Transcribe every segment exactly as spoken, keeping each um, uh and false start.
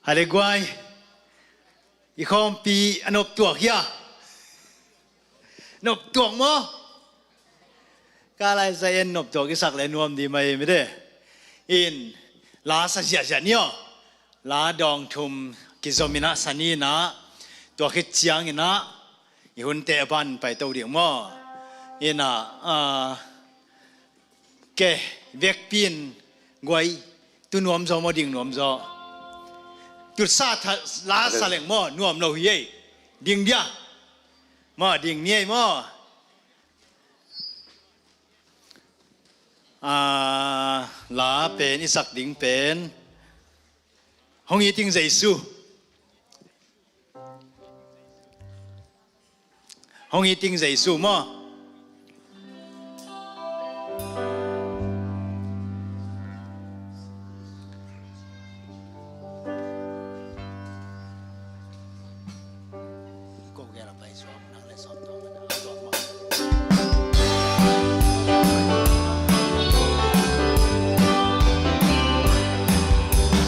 A le guai, i khawmpi a noptuak hia? Noptuak maw? Ka lai sa en noptuak i sak le nuam di mai mite. In la sa ziahziah ni aw. La dawng thum kizom inah sa ni inah, tua khit ciang inah i hunte a ban paito ding maw? Inah, ah, ke, vekpi in guai, tu nuam zaw maw, ding nuam zaw? Tu sa tha, la sa leng maw, nuam lo hi ei. Ding dia. Maw, ding ni ei maw? Ah, la pen, i sak ding pen Hong it ing Jesu. Hong it ing Jesu maw?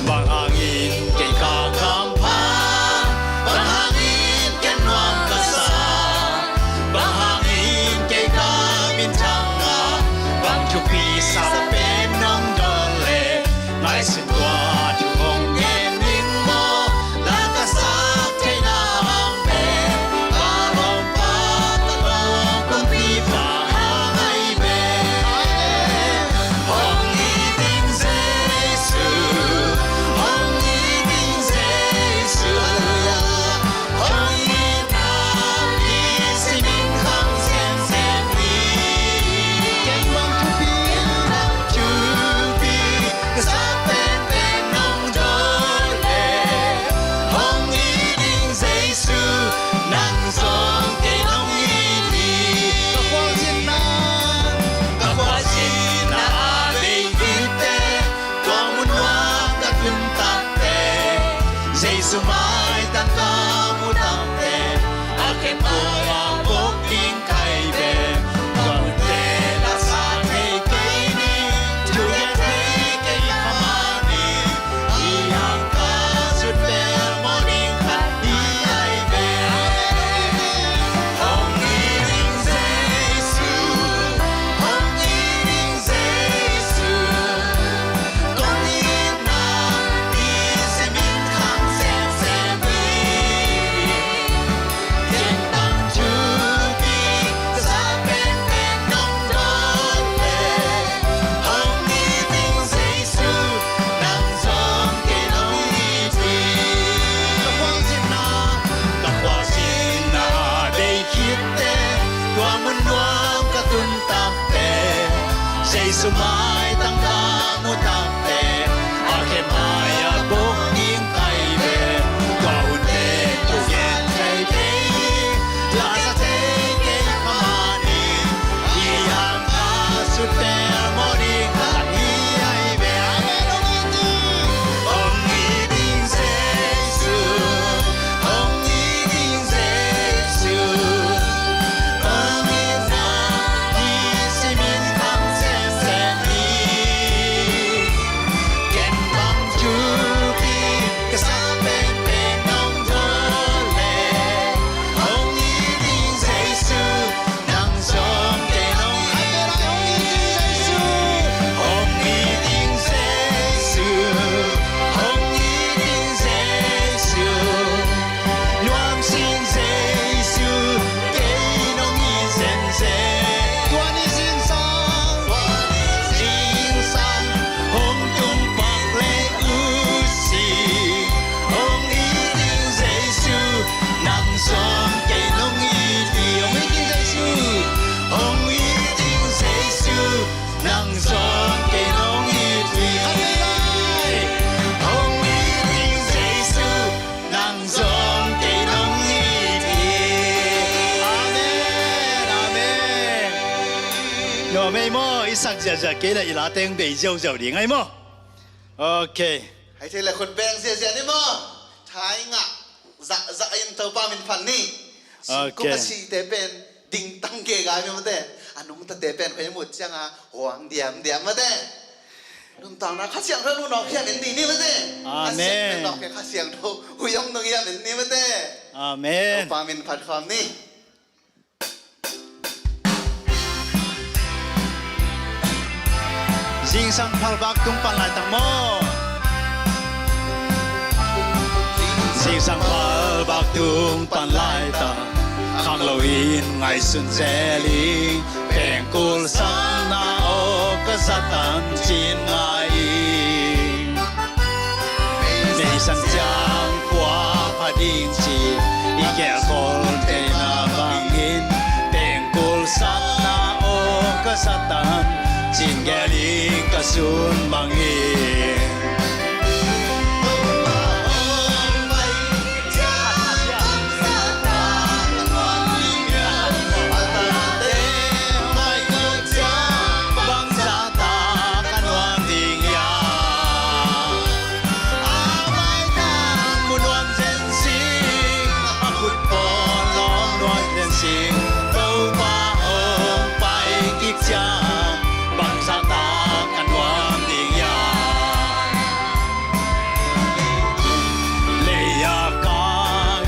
Bang hangin kei ka kampha, bang hangin ken nuam ka sa, bang hangin kei ka minthang a, bang thupi sa pen nong dawn le, ngaihsun tua thu hong gen ning maw? La ka sak theihna hang pen, ka lawmpa ka lawm kumpipa hang ahi pen. Hong it ing Jesu, hong it ing Jesu. Hong itna nisim in khang semsem ni. Ken bang thupi, ken bang thupi ka sa penpen nong dawn le, hong it ing Jesu, nang zong kei nong it hi. Ka khualzinna, ka khualzinna a bei khit teh, tua mun nuam ka tun tak teh, Jesu maitang ka mu tak teh, a khen mai-ah bok ding ka hi ve. Tua hun teh la sa thei kei ni, thu gen thei kei kha mah ni, hih hang ka sut bel mawh ding khat hi ahi ve. Hong it ing Jesu, hong it ing Jesu. Kong itna nisim in khang semsem hi. Ken bang thupi ka sa penpen nong dawn le, hong it ing Jesu, nang zong kei nong it hi. Ka khualzinna, ka khualzinna bei khit teh, tua mun nuam ka tun tak teh, Jesu maitang ka mu tak teh, a khen mai-ah bok ding ka hi ve. Tua hun teh thu gen thei kei, la sa thei kei kha mah ni, hih hang ka sut bel mawh ding khat hi ahi ve. Amen. Hong it ing Jesu, hong it ing Jesu. Hong itna nisim in khang semsem hi. Ken bang thupi ka sa penpen nong dawn le, hong it ing Jesu, nang zong kei nong it hi. Hong it ing Jesu, hong it ing Jesu. Nuam sing Jesu, kei nong it zenzen. Tua ni zingsang, tua ni zingsang, hong tung pak le uh si. Hong it ing Jesu, nang zong kei nong it hi. Hong it ing Jesu, hong it ing Jesu, nang zong kei nong it hi. Hong it ing Jesu, nang zong kei nong it hi. Amen, amen. Nuam ei maw, i sak ziahziah kei le i la teng bei ziauziau ding ahi maw? Ok. Hai thei le khut beng ziahziah ni maw? Thai ngah zahzah in Topa min phat ni. Singkung a site pen dingtang kei gai mah mate. A nungtate pen khoi mut cianga huang diamdiam mate. Nuntakna Kha Siangtho in hun hong hiam in ni ni mate. Amen. A siangtho in hong hiam in ni mate. Amen. Topa min phat khawm ni. Zingsang phalvak tung pan laitak maw? Zingsang phalvak tung pan laitak, khanglo in ngaihsun zel ing. Pengkul satna aw ka zat tam cin ngai ing. Meisan ciang khua pha ding ci i gelkhol theihna bangin, pengkul satna aw ka zat tam cin gel ing ka sun bangin. Topa hong pai kik ciang bangzah tak a nuam ding hiam? Lei-a ka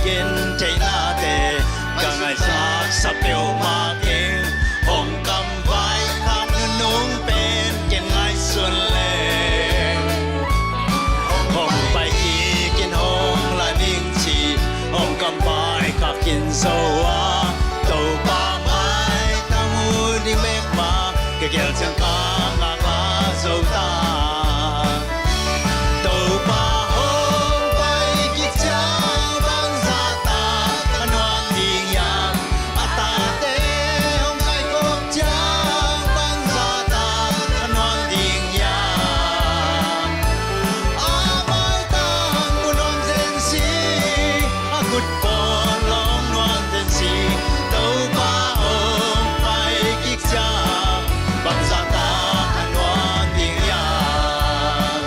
gentheihnate ka ngaihsaksa peuhmah keng, hong kam vaikhak nunung pen ken ngaihsun leng. Hong pai kik in hong la ning ci, hong kam vaikhak khin zo a, Topa mai ka mu ding bek mah ka gel ciang ka ngaklah zo ta. Topa hong pai kik ciang bangzah tak a nuam ding hiam? A tate hong kaikhop ciang bangzah tak a nuam ding hiam? A maitang mu nuam zen si, a khut pawl long nuam zen si, Topa hong pai kik ciang bangzah tak a nuam ding hiam?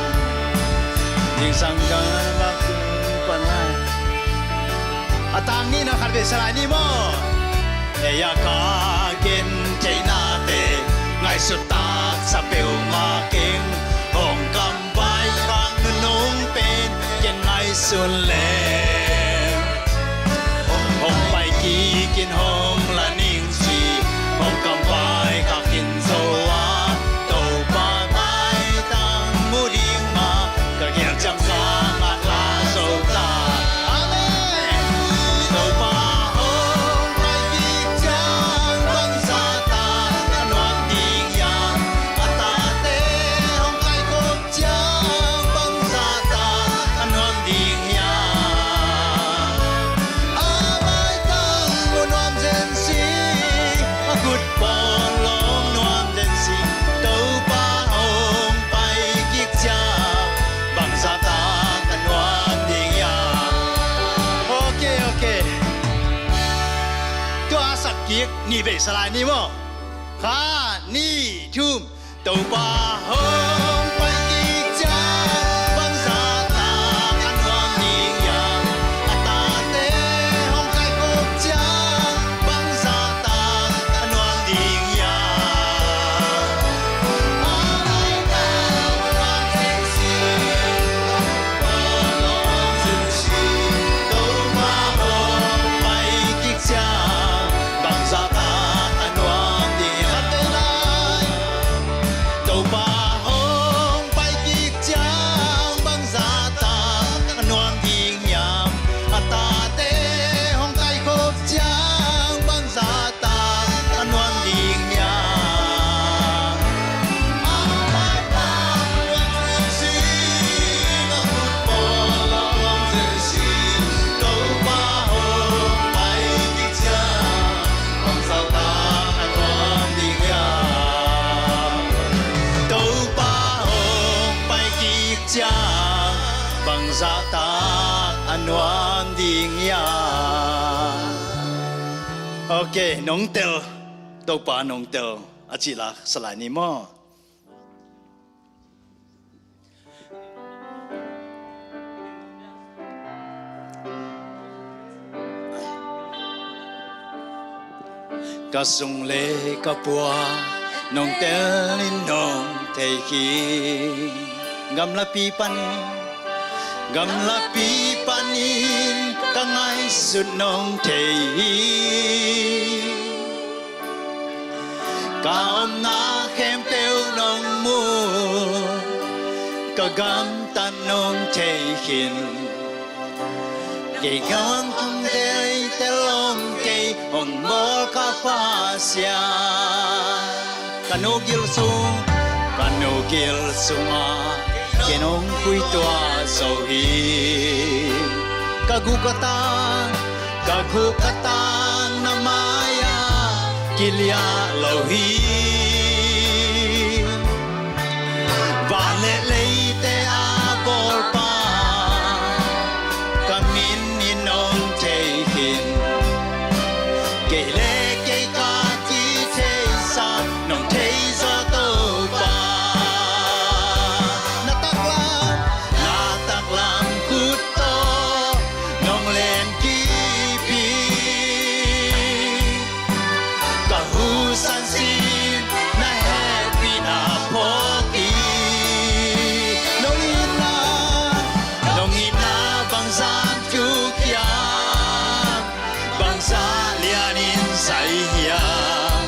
Zingsang phalvak tung pan lai. A tang nihna khat vei sa lai ni maw? Lei-a ka gentheihnate ngaihsut taksa peuhmah keng, hong kam vaikhak nunung pen ken ngaihsun leng. Hong pai kik in hong la ning ci, hong kam vaikhak khin zo a, Topa maitang mu ding mah ka gel ciang ka ngaklah zo ta. Amen. Topa hong pai kik ciang bangzah tak a nuam ding hiam? A tate hong kaikhop ciang bangzah tak a nuam ding hiam? A maitang mu nuam zen si, a khut pawl long nuam zen si, Topa hong pai kik ciang bangzah tak a nuam ding hiam? Ok, ok. Tua a sak kik nih vei sa lai ni maw? Khat, nih, thum. Topa hong pai kik ciang bangzah tak a nuam ding hiam? A tate hong kaikhop ciang bangzah tak a nuam ding hiam? A maitang mu nuam zen si, a khut pawl long nuam zen si, Topa hong pai kik ciang bangzah tak a nuam ding hiam? Topa hong pai kik ciang bangzah tak a nuam ding hiam? A tate hong kaikhop ciang bangzah tak a nuam ding hiam? A maitang mu nuam zen si, a khut pawl long nuam zen si, Topa hong pai kik ciang bangzah tak a nuam ding hiam? Topa hong pai kik ciang bangzah tak a nuam ding hiam? Ok, nong tel, Topa nong tel a cih la sa lai ni maw? Ka sung le ka pua, Nong tel in nong thei khin. Gamlapi panin, gamlapi panin ka ngaihsut nong thei hi. Ka omna khempeuh nong mu, ka gamtat nong thei khin. Kei ngam kum dei te lom kei hong bawl ka Pasian. Ka nu gil sung, ka nu gil sungah kei nong khui tua zo hi. Ka guk ka tang, ka guk ka tang na mai-ah kiliah lo hi. Van le leite a bawlpa, ka min in nong thei khin. Kei le kei ka kitheisak nong thei zaw Topa. Na taklam, na taklam khut tawh nong len kip hi. Ka hu sansin na hehpihna phawk hi. Nong itna, nong itna bangzah thuk hiam, bangzah lianin zai hiam.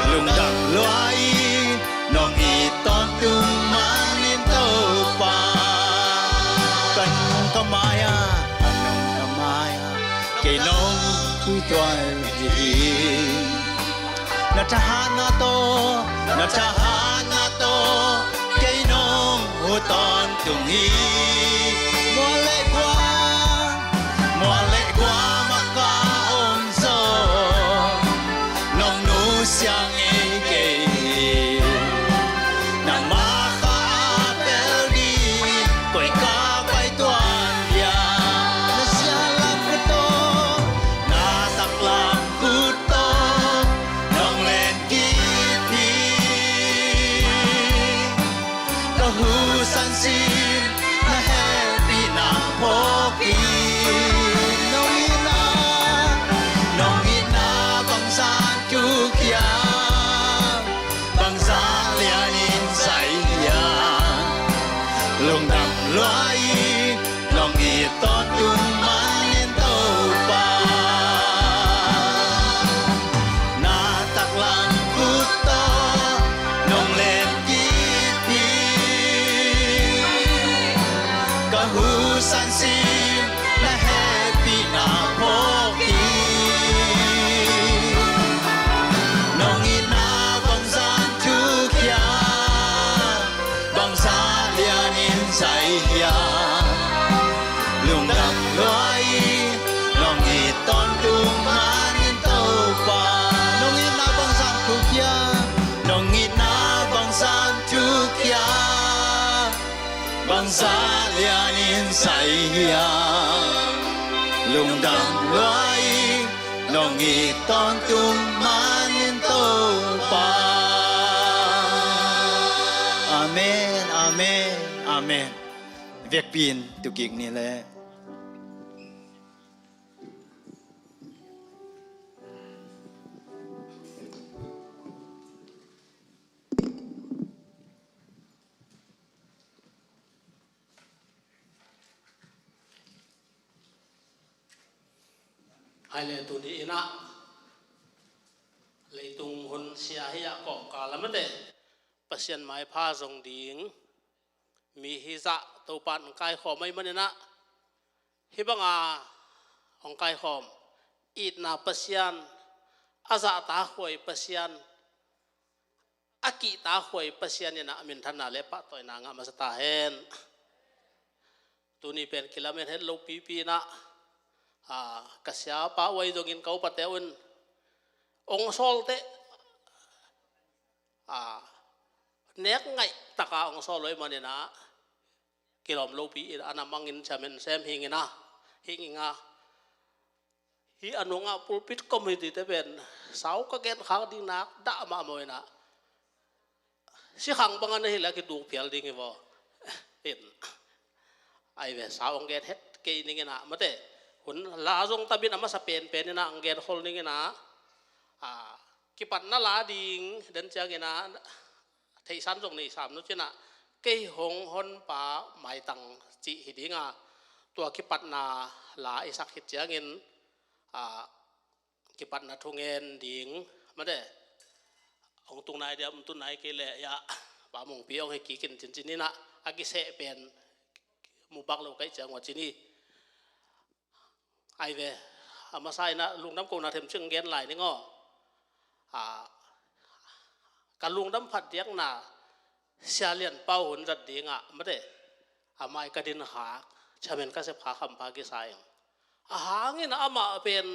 Lungdam lua hi, nong it tawntung manin Topa. Ka nung ka mai-ah, ka nung ka mai-ah kei nong khui tua hi. Na thahatna tawh, na thahatna tawh kei nong hu tawntung hi. Mual le guam, mual le guam ah ka om zong nong nusia ngei kei hi. Nangmah kha a pel ding koi ka pai tuan hiam. Na sialam khut tawh, na taklam khut tawh nong len kip hi. Ka hu sansin na hehpihna phawk hi. Nong itna, nong itna bangzah thuk hiam, bangzah lianin zai hiam. Lungdam lua hi, nong it tawntung manin Topa. Na taklam khut tawh nong len kip hi. Ka hu sansin na hehpihna phawk hi. Nong itna bangzah thuk hiam, bangzah lianin zai hiam. Lungdam lua hi, nong it tawntung manin Topa. Nong itna bangzah thuk hiam, nong itna bangzah thuk hiam, bangzah lianin zai hiam. Lungdam lua hi, nong it tawntung manin Topa. Amen, amen, amen. Vekpi in tu kik ni le. Hai le tuni in ah leitung hun sia hi a kawmkal a mate Pasian maipha zong ding mi hi zah Topa in kaikhawm ahih manin ah hih banga hong kaikhawm itna Pasian, a zahtakhuai Pasian, a kihtakhuai Pasian in ah minthanna le pahtawina ngah masa ta hen. Tuni pen kilamen het lo pipi in ah, a, ka siapa uh ahi zongin ka upate un ong sawlte, a, nek ngaih taka ong sawl lo ahih manin ah kilawm lopi in a na mangin chairman sem hing in ah, hing in ah, hih a nungah pulpit committee te pen sau ka genkhak ding nak dah mahmah in ah, sikhang bangin a hilh a kituk phial ding hi vaw. In ai ve, sau hong gen het kei ning in ah mate, hun la zong tabin a masa penpen in ah hong gen khol ning in ah, a, kipatna la ding den ciangin ah, theihsan zong nei sam nu cinah, kei hong honpa maitang cih hi ding a, tua kipatna la i sak khit ciangin, a, kipatna thungen ding mate. Hong tung nai dia, hong tung nai kei leh, ya, Pa Mungpi hong hi kik in cincin inah, a kiseh pen mu bak lo ka hih ciang ua cin hi. Ai ve, a masa inah lungdam kohna themcik gen lai ning aw. A, ka lungdam phat diakna, Sia Lian Pau hun zat dingah mate, a mai ka din khak, chairman ka sep khak hampha kisa ing. A hangin amah pen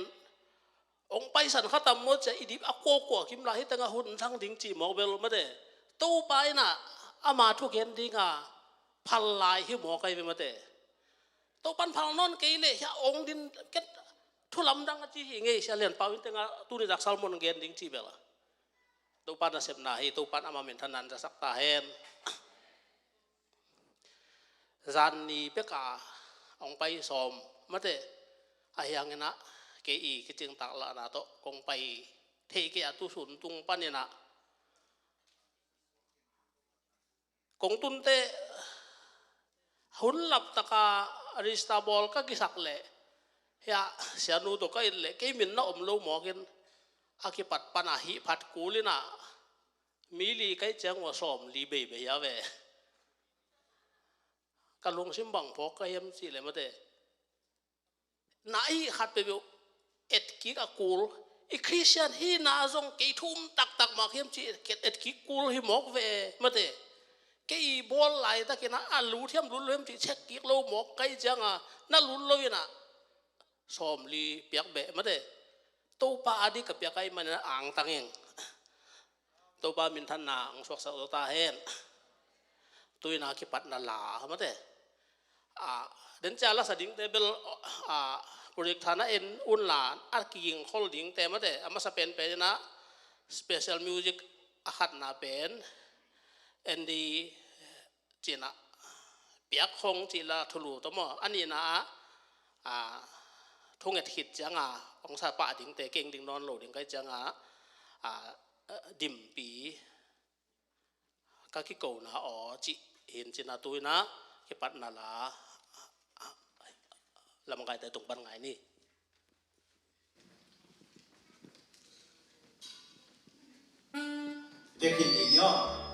hong paisan kha tam maw cia, i dip a kuakua kim lai hi tengah hun zang ding cih mawk bel mate. Topa inah ama thugen dinga phal lai hi mawk ai ve mate. Topan phal nawn kei leh hia ong din ket thu lamdang a ci hi ngei, Sia Lian Pau in tengah tuni dak sermon gen ding cih bel a. Topa nasepna hi, Topan ama minthanna zasak ta hen. Zan ni peka hong pai sawm mate, a hiang inah kei i kicingtak lahna tawh kong pai thei kei a, tusun tung pan inah kong tunte hun laptaka register bawl ka kisak leh, hia, sianu tawh ka it leh kei min na om lo mawkin, a kipat pana hih phat kul inah mi li ka hih ciang ua sawm li beibei a ve. Ka lungsim bang phawk ka hiam cih leh mate, na i khat peuhpeuh etkik a kul. I Khristian hihna zong kei thu um taktak mah hiam cih etkik kul hi mawk ve mate. Kei i bawl laitakin a lut hiam lut lo hiam cih check kik lo mawk ka hih cianga, na lut lo inah sawm li piak beh mate. Topa a dik ka piak ahih manin a angtang ing. Topa minthanna hong suaksak zo ta hen. Tuina kipatna la mate. A, den cia lasa dingte bel, a, project thana en unla a kigingkhol dingte mate. A masa penpen inah special music a khatna pen Andy cinah piak hong cih la thulu tawh maw, a nihna ah, a, thunget khit cianga hong sa pah dingte keng ding nawn lo ding ka hih cianga, a, dimpi ka kikona aw cih hin cinah tuina kipatna la lamkaite tung pan ngai ni. Tekin ni ni aw.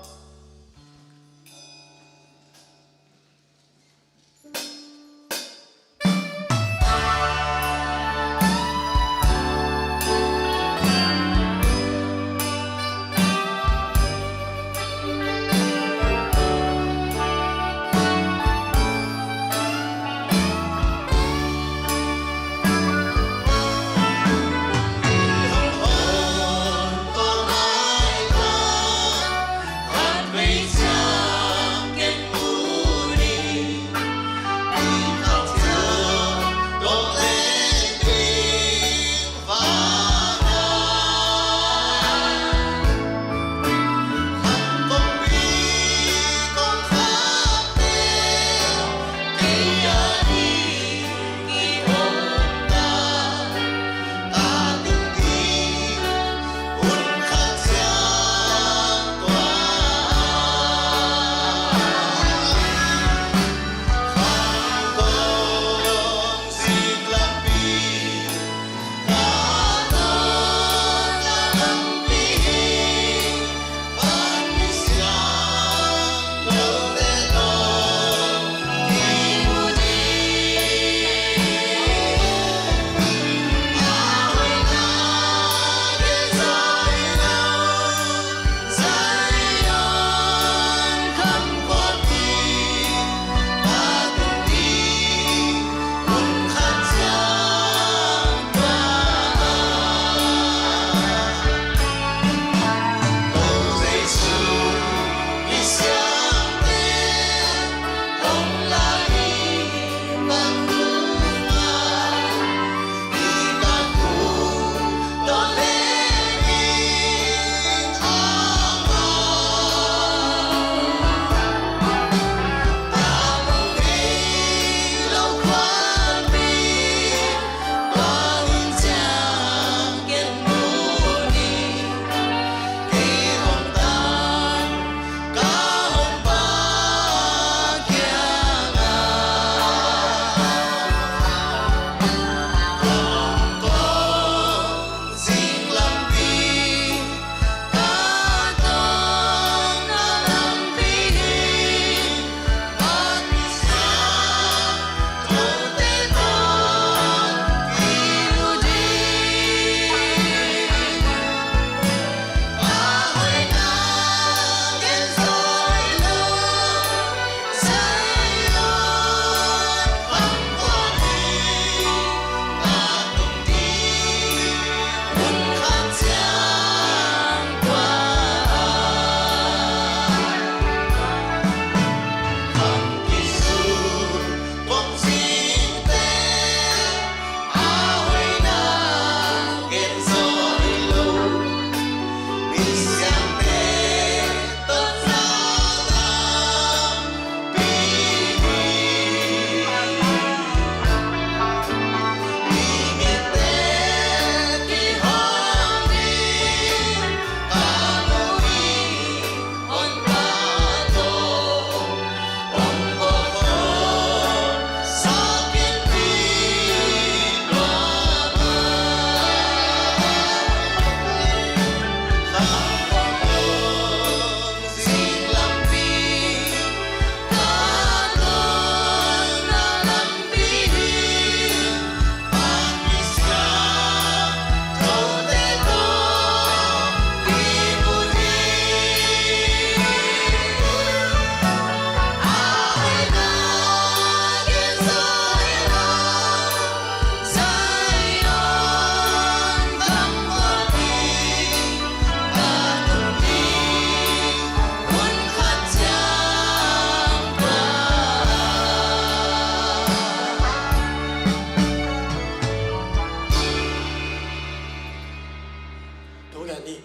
Thu gen ni.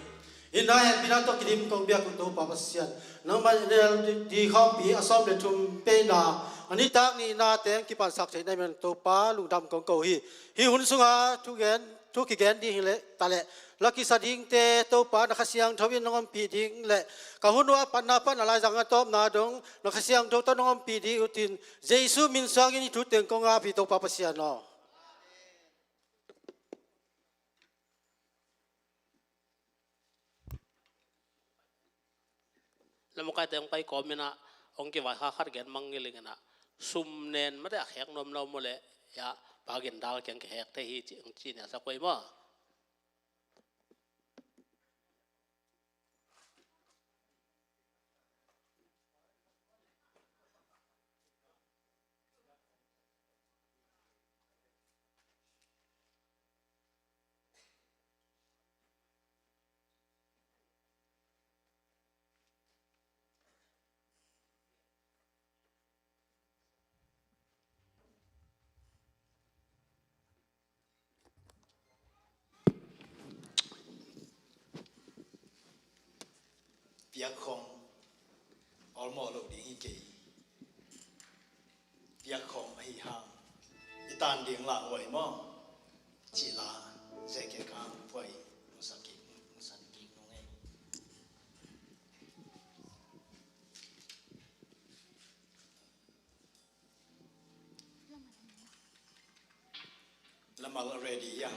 Hih na hehpihna tawh kidim kong biak uh Topa Pasian, nangmah in NLD khawmpi a sawm le thum peina a nitak nihna teng kipansak theihna min Topa lungdam kong ko hi. Hih hun sungah thu gen, thu kigen ding hi leh ta leh la kisa dingte Topa na Kha Siangtho in nong ompih ding leh ka hun uh a patna pan a laizang a tawpna dong na Kha Siangtho tawh nong ompih ding uh tin Jesu min suangin hih thu teng kong ap hi Topa Pasian aw. Lamakaite hong pai kawm inah hong kivai kha khat gen mang ngiling inah sum nen mate a khek nuam lo maw leh ya pa gin dal kiang kikhek thei hi ci hong ci nia sa kuai maw? Piak khong awlmawh lo ding hi kei. Piak khong ahi hang i tan ding la huai maw? Cih la zeke kang puai musak kik, musak kik nung ei. Lamal ready ya.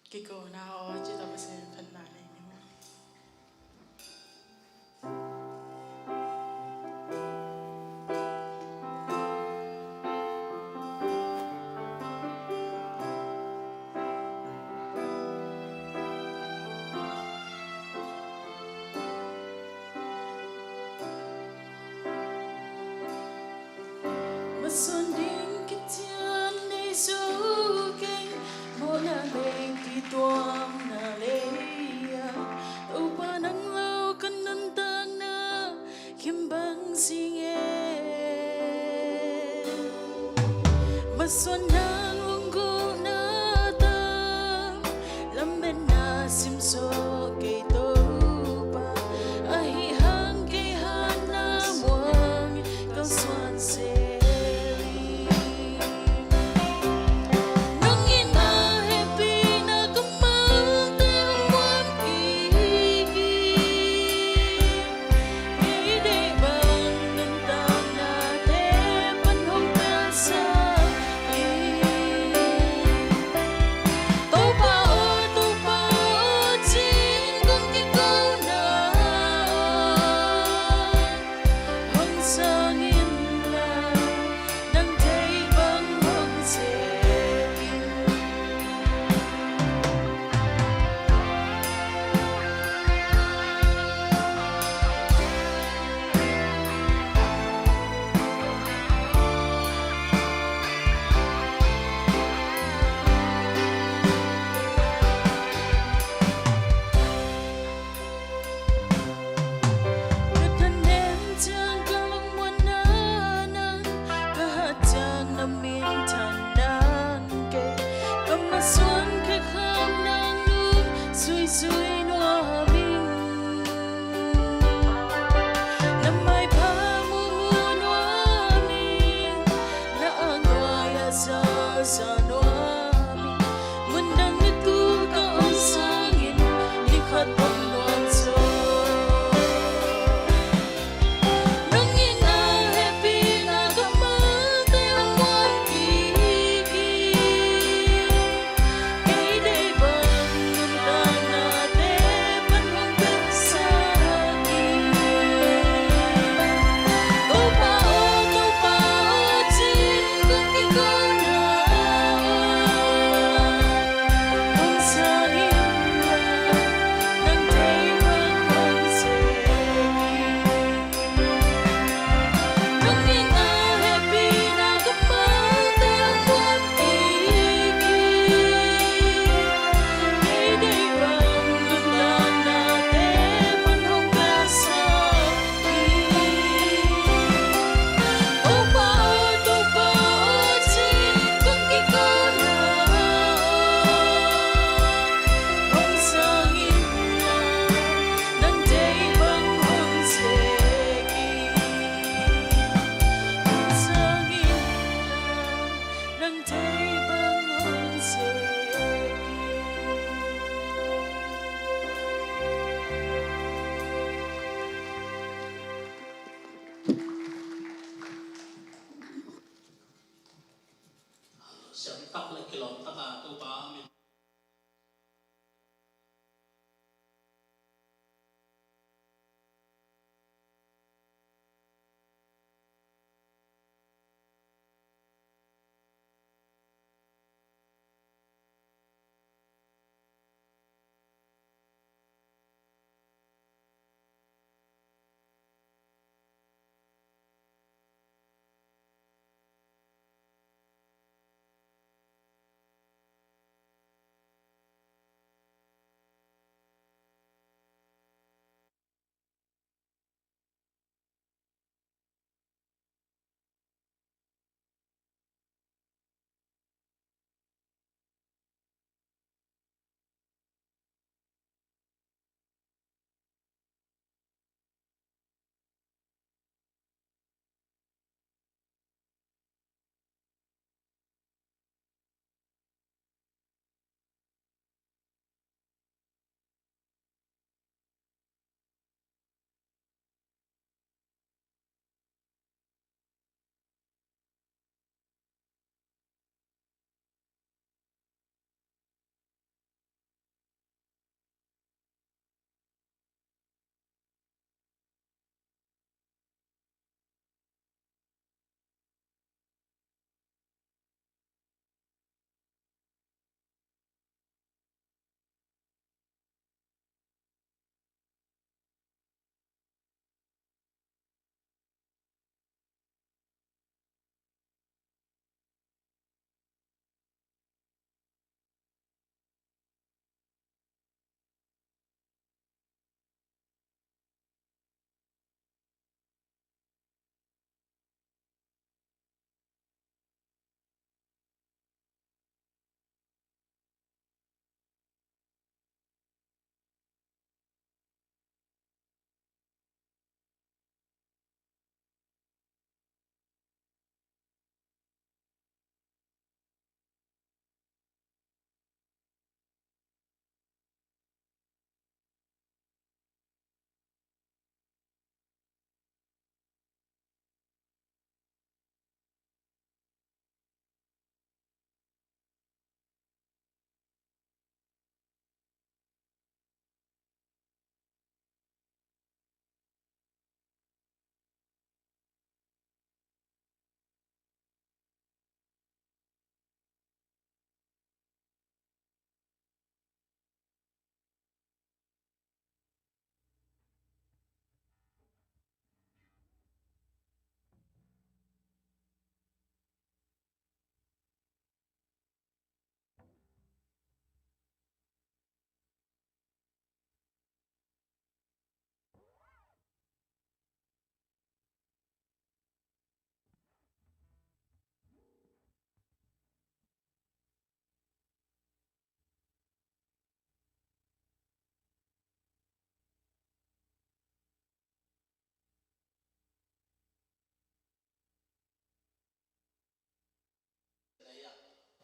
Kikona aw, ci ta Pasian phatna nei ni maw. Masuan ding kician nei zo keng, mawhna lei kituamna lei a, Topa nang lo ka nuntakna kim bang sing e. Masuan nang lunggulhna tam, lametna simsawh kei Topa, ahih hang kei hatna muang kalsuan sel ing. Nang itna hehpihna kammalte hong muan kik in, kei deih bang nuntaknate pan hong piaksak in.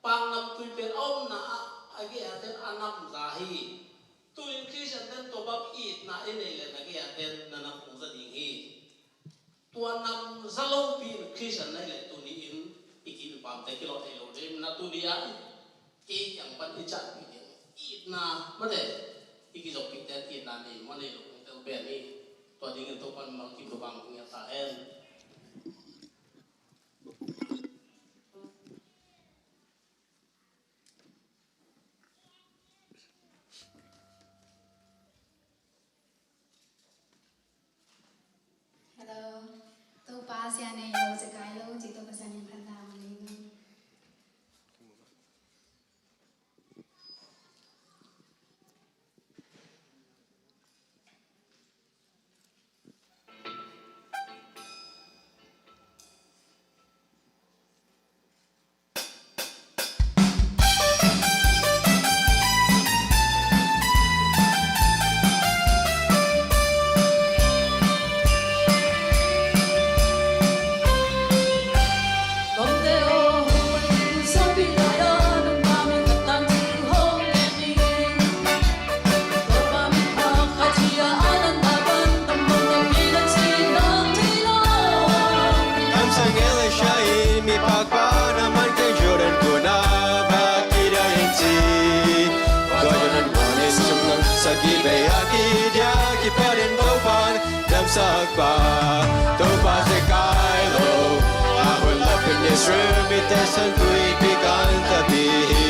Pang namtui pen a omna ah a gei-a ten a namza hi. Tunin Khristian ten tua bang itna i nei leh na gei-a ten na nam hong za ding hi. Tua namza lopi in Khristian na hih leh tuni-in i kipampihte kilawh thei lo ding. Na tuni-a i kei kiang pan i ciahpih ding itna mate i kizoppihte itna nei maw nei lo kong tel pen hi. Tua dingin Topa'n mangkim tua bang hong ngiat ta hen. Hello. Topa zia nei lo, zekai lo, ci Topa zia nei phat dang nei lo. Kamsang Elisha in mi pakpa na man keng Jordan kuna va kidia in ci. Tua Jordan mual in sum nang sagih bei a kidia kipiak in Topa'n damsak pa. Topa zekai lo, a hun lapin Israel mite San Tuipi kan tapi hi.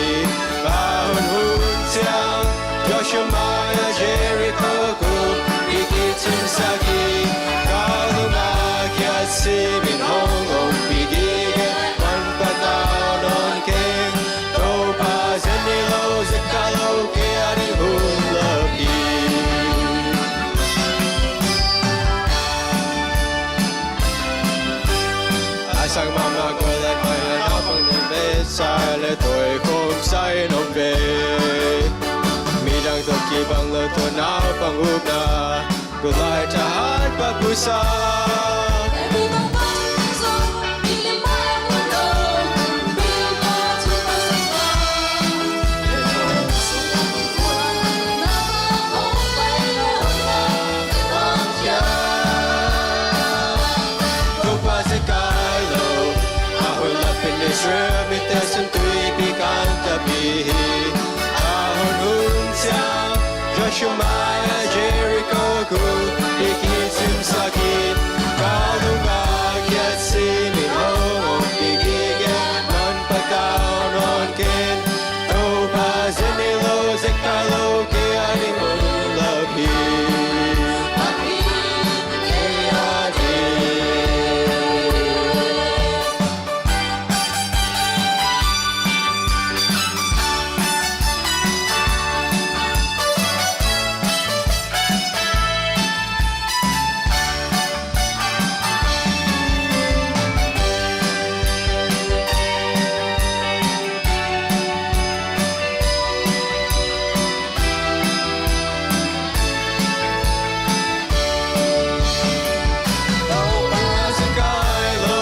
A hun hun ciang Joshua mai a Jericho kum i kicimsak hi. Ka lung a kiat simin hong ompih gige, man patau nawn keng. Topa zia nei lo, zekai lo, kei a ding hun lap hi. A sang mahmah Goliat mai a naupang nih ve, sa le toi khum sa in om ve. Midang tawh kibang lo tua naupang upna, Goliat thahat pa pusa. Topa zekai lo, a hun lapin Israel mite San Tuipi kan tapi hi. A hun hun ciang Joshua mai a Jericho kum i kicimsak hi. Ka lung a kiat simin hong ompih gige, man patau nawn keng. Topa zia nei lo, zekai lo, kei a ding hun lap hi. Kei a ding. Topa zekai lo,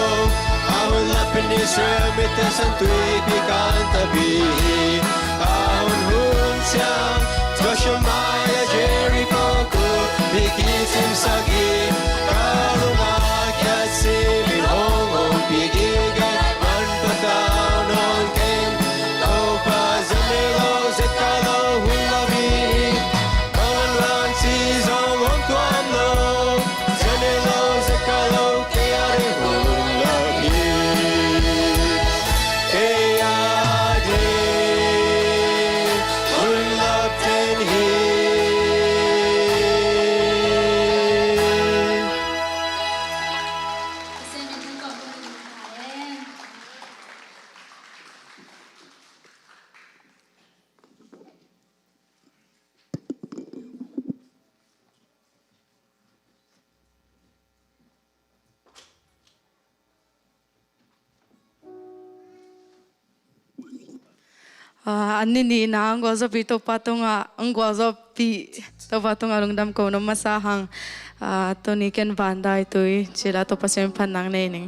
a hun lapin Israel mite San Tuipi kan tapi hi. A hun hun ciang Joshua mai a Jericho kum i kicimsak hi. Ka lung a kiat simin hong ompih gige, man patau nawn keng. Topa zia nei lo, zekai lo, hun lap hi. Bang lam ci zong om tuan lo. Zia nei lo, zekai lo, kei a ding hun lap hi. Kei a ding hun lap den hi. Ah, an ni nihna ang gualzawhpih Topa tungah, ang gualzawhpih Topa tungah lungdam ko nuam masa hang. Ah, tuni ken van dai tui cila Topa siamin phatna nei ning.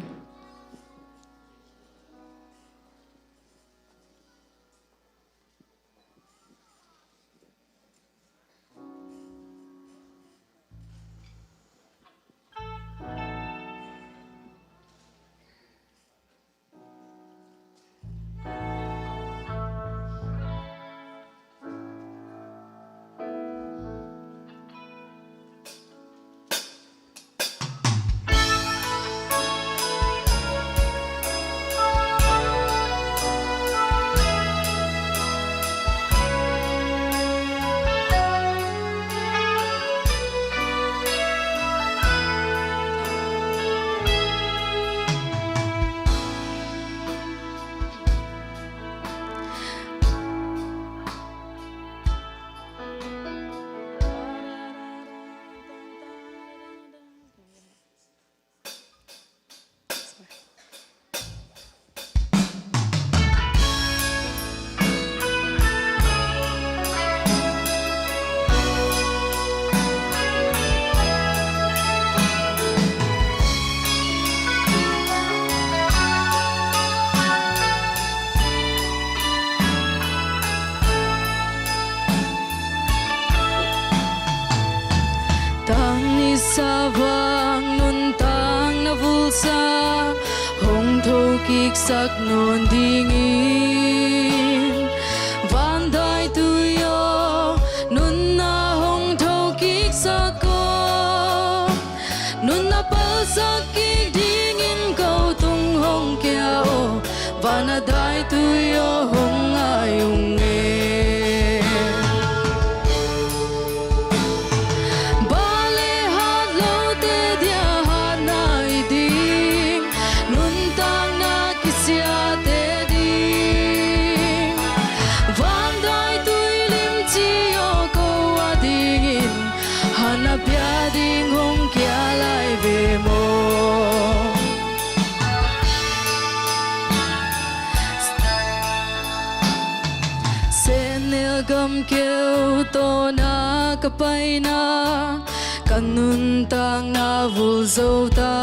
sa hong thokiksak nawn dingin, vandaitui aw, nunna hong thokiksak aw. Nunna palsak kik dingin ko tung hong kia aw, vana daitui aw hong ngai ung e. Bale hat lote dia hatna hi ding, nuntakna kisiate ding, vandaitui limci aw ko adingin, hatna pia ding hong kia lai ve maw. Sehnel gam keu tawna ka paina, ka nuntakna vul zo ta.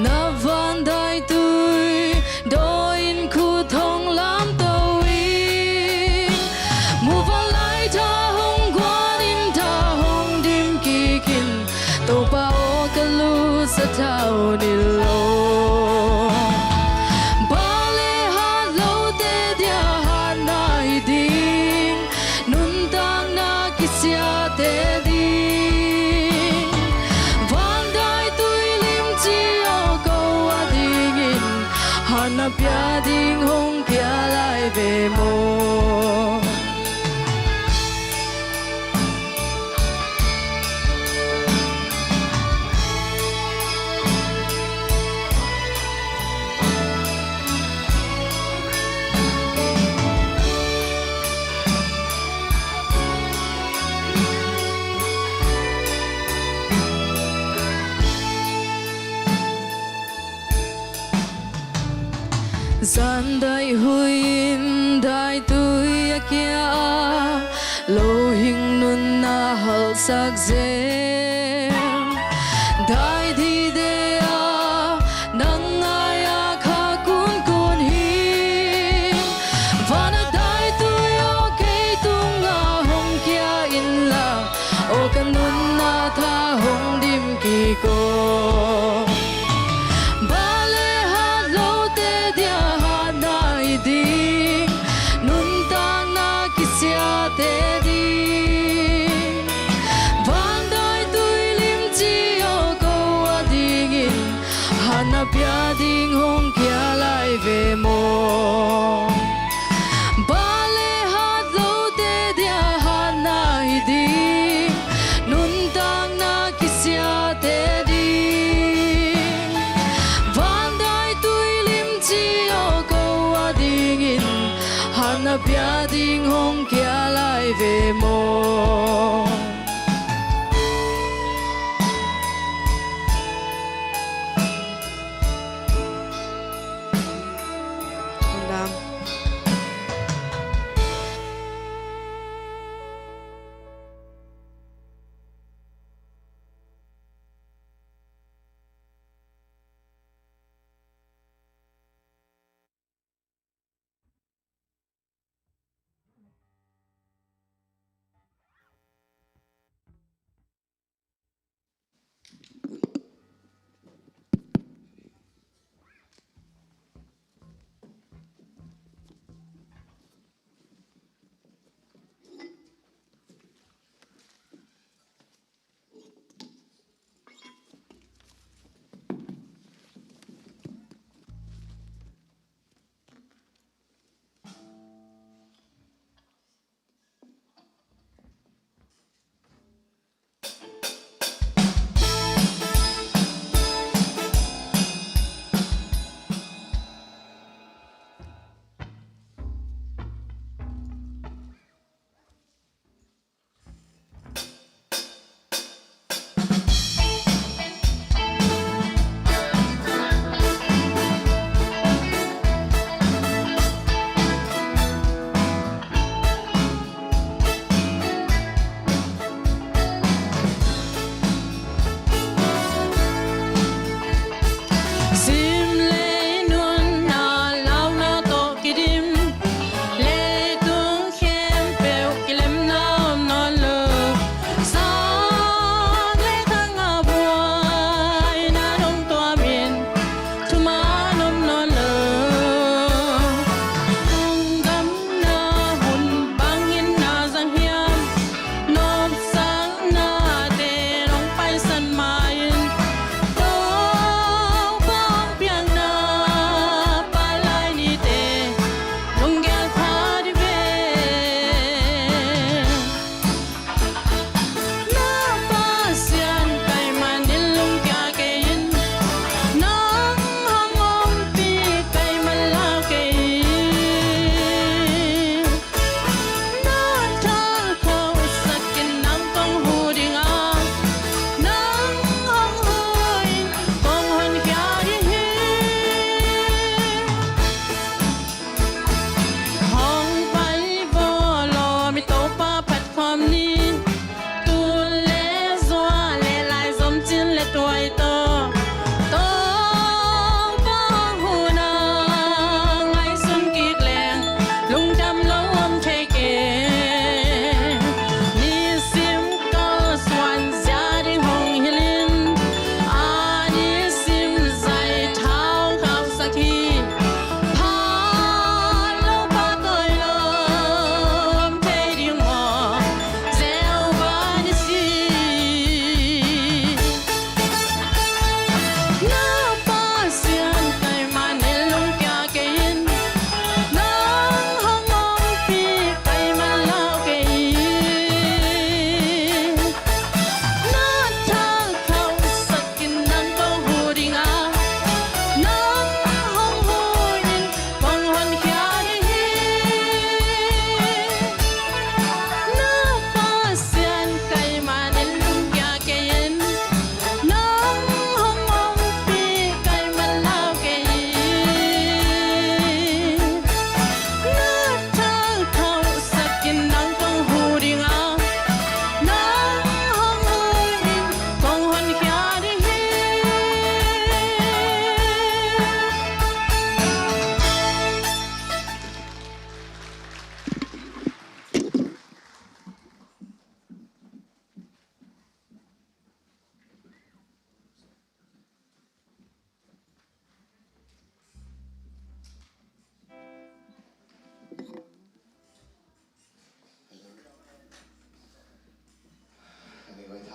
Na vandaitui daw in khut hong lamto in, muvanlai tha hong guan in, tha hong dim kik in, Topa aw ka lusa thau ni lo. Bale hat lote dia hatna hi ding, nuntakna kisiate ding, vandaitui limci aw ko adingin, hatna pia ding hong kia lai ve maw. Zan daih hui in daitui a kia a, lohing nunna halhsak zel. Dai dide a nang ngai a kha kunkun hi. Vana daitui aw kei tunga hong kia inla, aw ka nunna tha hong dim kik aw. Bale hat lote dia hatna hi ding, nuntakna kisiate ding, vandaitui limci aw ko adingin, hatna pia ding hong kia lai ve maw. Bale hat lote dia hatna hi ding, nuntakna kisiate ding, vandaitui limci aw ko adingin, hatna pia ding hong kia lai ve maw.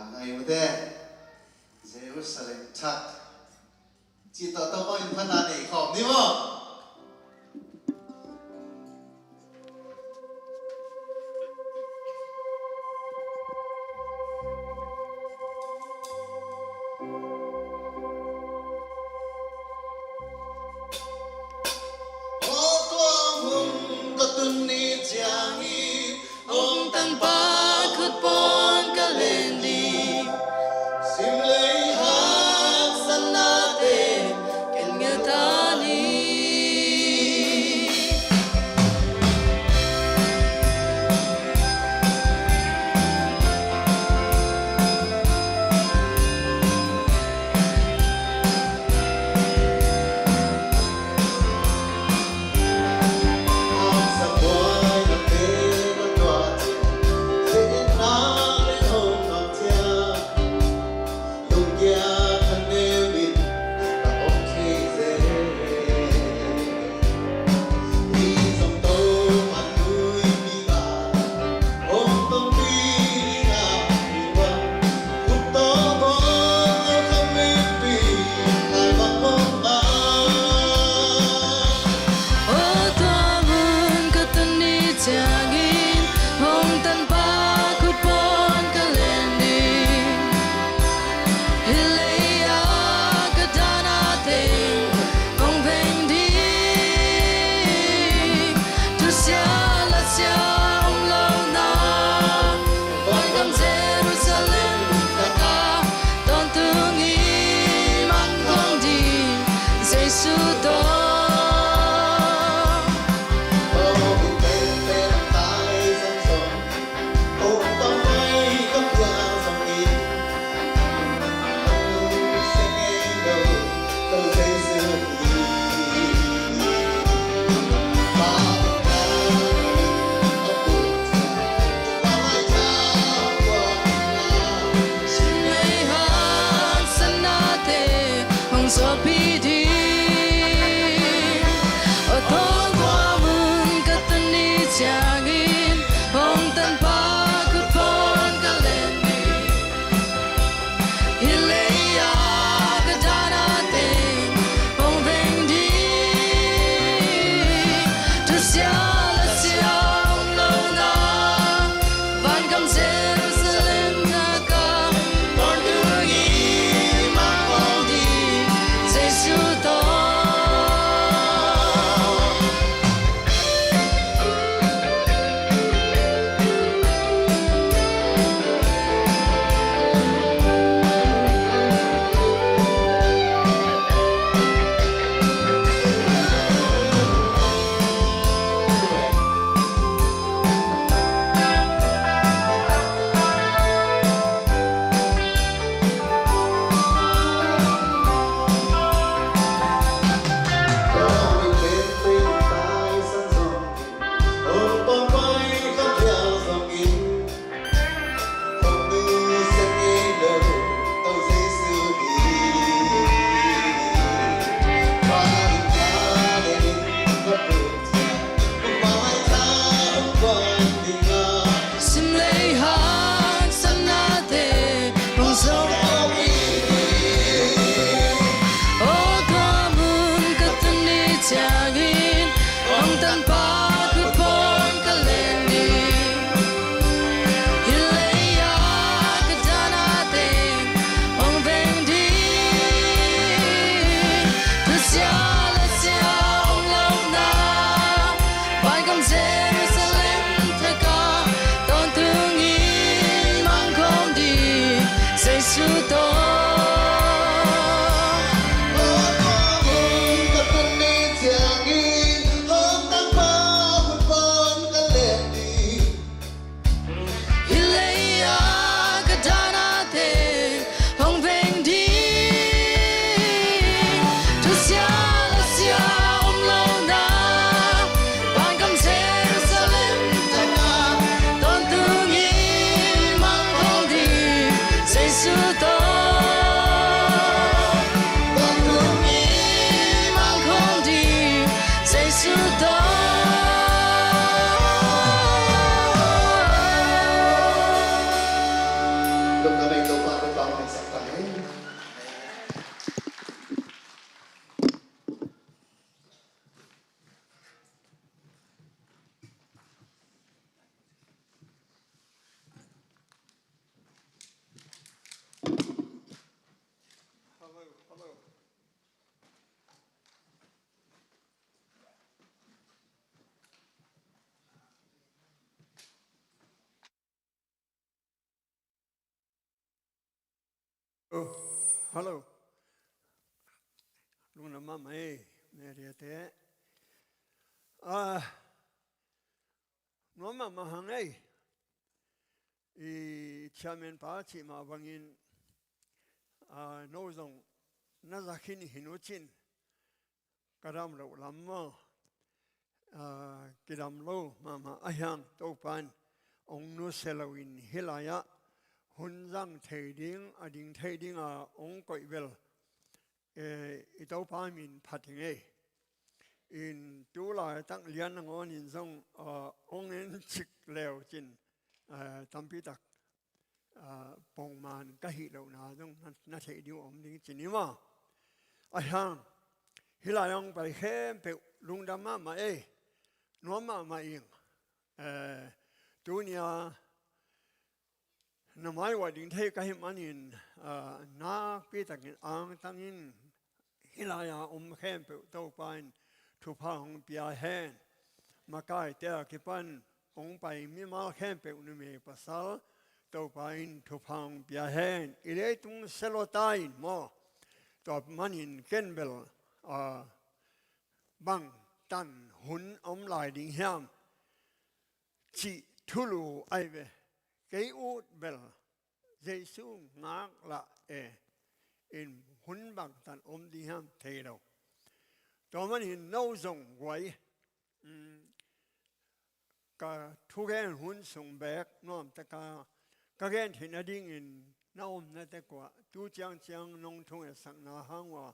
Ngai mute, Jerusalem thak. Cih tawh tawh in phatna nei khawm ni maw? Aw tua hun ka tun ni ciangin, hong tanpa khut pawn ka len ding. Simlei haksatnate ken ngilta ni. Aw tua mun ka tun ni ciangin, hong tanpa khut pawn ka len ding. Hih lei a ka dana teng hong veng ding. Thusia lasia om lo na, vangam Jerusalem taka, tawntung in mang khawm ding Jesu tawh. Simlei haksatnate hong suakpih ding. Aw tua mun ka tun ni ciangin, hong tanpa khut pawn ka len ding. Hih lei a ka dana teng hong veng ding. Thusia lasia om lo na, vangam Jerusalem taka, tawntung in mang khawm ding Jesu tawh. Simlei haksatnate hong suakpih ding. Aw tua mun ka tun ni ciangin, hong tanpa khut pawn ka len ding. Hih lei a ka dana teng hong veng ding. Thusia lasia om lo na, vangam Jerusalem taka, tawntung in mang khawm ding Jesu tawh. Hih lei a ka dana teng hong veng ding. Thusia lasia om lo na, vangam Jerusalem taka, tawntung in mang khawm ding Jesu tawh. Tawntung in mang khawm ding Jesu tawh. Lungdam ei, Topa, Topa min thang ta hen. Hello, hello. Oh, hello. Lungdam mahmah ei, Mary te. Ah, nuam mahmah hang ei. I chairman pa cih mah bangin, ah, no zong na za khin hi nucin, ka dam loh lam maw? Ah, kidam lo mahmah a hiang, Topa in hong nusia loin hih lai-ah hun zang thei ding, a ding thei dinga hong koih bel, eh, i Topa min phat hi ngei. In tu laitak lian nangawnin zong, ah, hong en cik leu cin, ah, tampi tak, ah, pongman ka hih lohna zong na, na theih ding om ding cin i maw? A hiang, hih lai hong pai khempeuh lungdam mahmah ei, nuam mahmah ing. Eh, tunia na mai uah ding thei ka hih manin, ah, nakpi takin angtangin hih lai-a om khempeuh Topa in thupha hong pia hen. Makaite a kipan hong pai mimal khempeuh numei pasal Topa in thupha hong pia hen. I leitung selota in maw, tua manin ken bel, ah, bangtan hun om lai ding hiam cih thulu ai ve. Kei ut bel Jesu ngak lah e, in hun bangtan om ding hiam thei lo. Tua manin no zong guai, um, ka thugen hun sung bek nuamtaka ka gen theih nadingin na omna tek uah tu ciangciang nong thungetsakna hang uah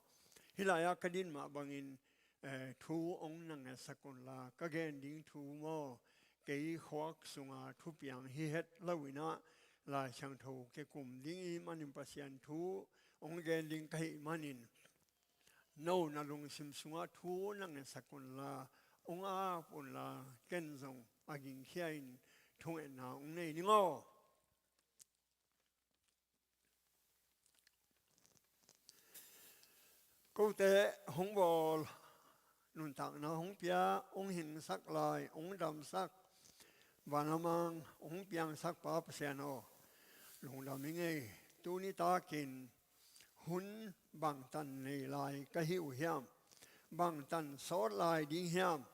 hih lai-ah ka din mah bangin, eh, thu hong na ngetsak unla, ka gen ding thu maw, kei khuak sunga thupiang hi het lo inah, Lai Siangtho kikum ding i hih manin Pasian thu hong gen ding ka hih manin, no na lungsim sungah thu na ngetsak unla, hong ap unla, ken zong a gingkhia-in thungetna hong nei ning aw. Kote hong bawl, nuntakna hong pia, hong hingsak lai, hong damsak, van a mang hong piangsak Pa Pasian aw, lungdam ing ei. Tuni takin hun bangtan nei lai ka hi uh hiam? Bangtan sawt lai ding hiam?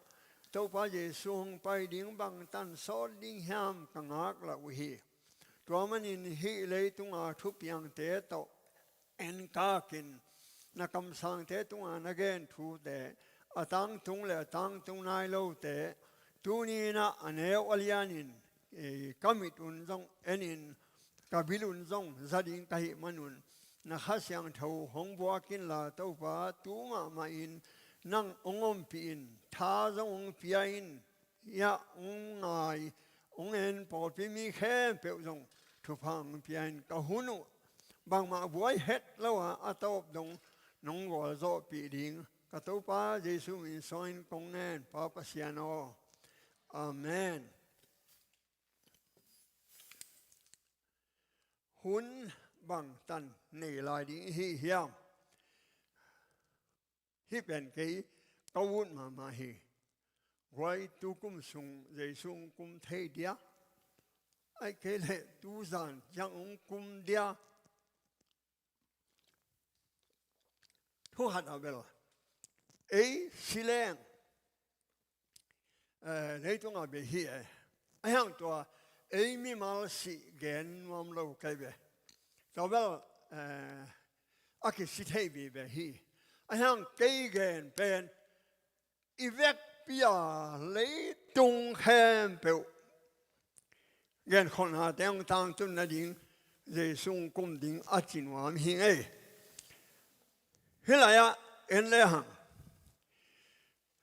Topa Jesu hong pai ding bangtan sawt ding hiam ka ngak lah uh hi. Tua manin hih leitunga thupiangte tawh enkakin, na kamsangte tungah na gen thute, a tangtung le a tangtung nai lote, tuni inah a neu a lianin, eh, ka mit un zong enin, ka bil un zong za ding ka hih manun, na Kha Siangtho hong buak inla Topa, tu mahmah in nang hong ompih in, tha zong hong pia in, hiah hong ngai, hong en pawlpi mi khempeuh zong thupha hong pia in, ka hun uh bangmah buai het lo a, a tawp dong nong gualzawhpih ding ka Topa Jesu min suangin kong ngen, Pa Pasian aw. Amen. Hun bangtan nei lai ding i hi hiam? Hih pen kei ka ut mahmah hi. Guai, tu kum sung Jesu hong kum thei dia? Ahih kei leh tu zan ciang hong kum dia? Thu khat ah bel ei si leng, eh, leitungah bei hi e. A hiang tua ei mimal sih gen nuam lo kei ve. Tua bel, eh, a kisi thei vive hi. A hiang kei gen pen i vekpi-a leitung khempeuh genkholhnate hong tangtun nading, Jesu hong kum ding a ci nuam hi ngei. Hih lai-ah en lehang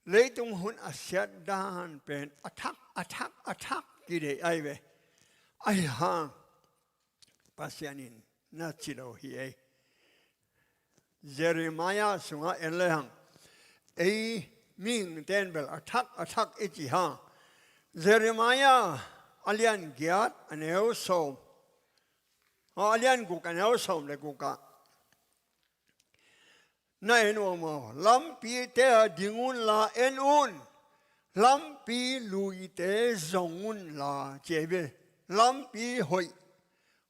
leitung hun a siat dan pen a thak, a thak, a thak kideih ai ve. Ahi hang Pasian in na ci lo hi ei. Jeremiah sungah en lehang, ei mihingte in bel a thak a thak i ci hang. Jeremiah a lian giat a neu sawm, aw, a lian guk a neu sawm le gukah na en uh maw? Lampite ah ding unla en un, lampi luite zong unla, ci ei ve. Lampi hoih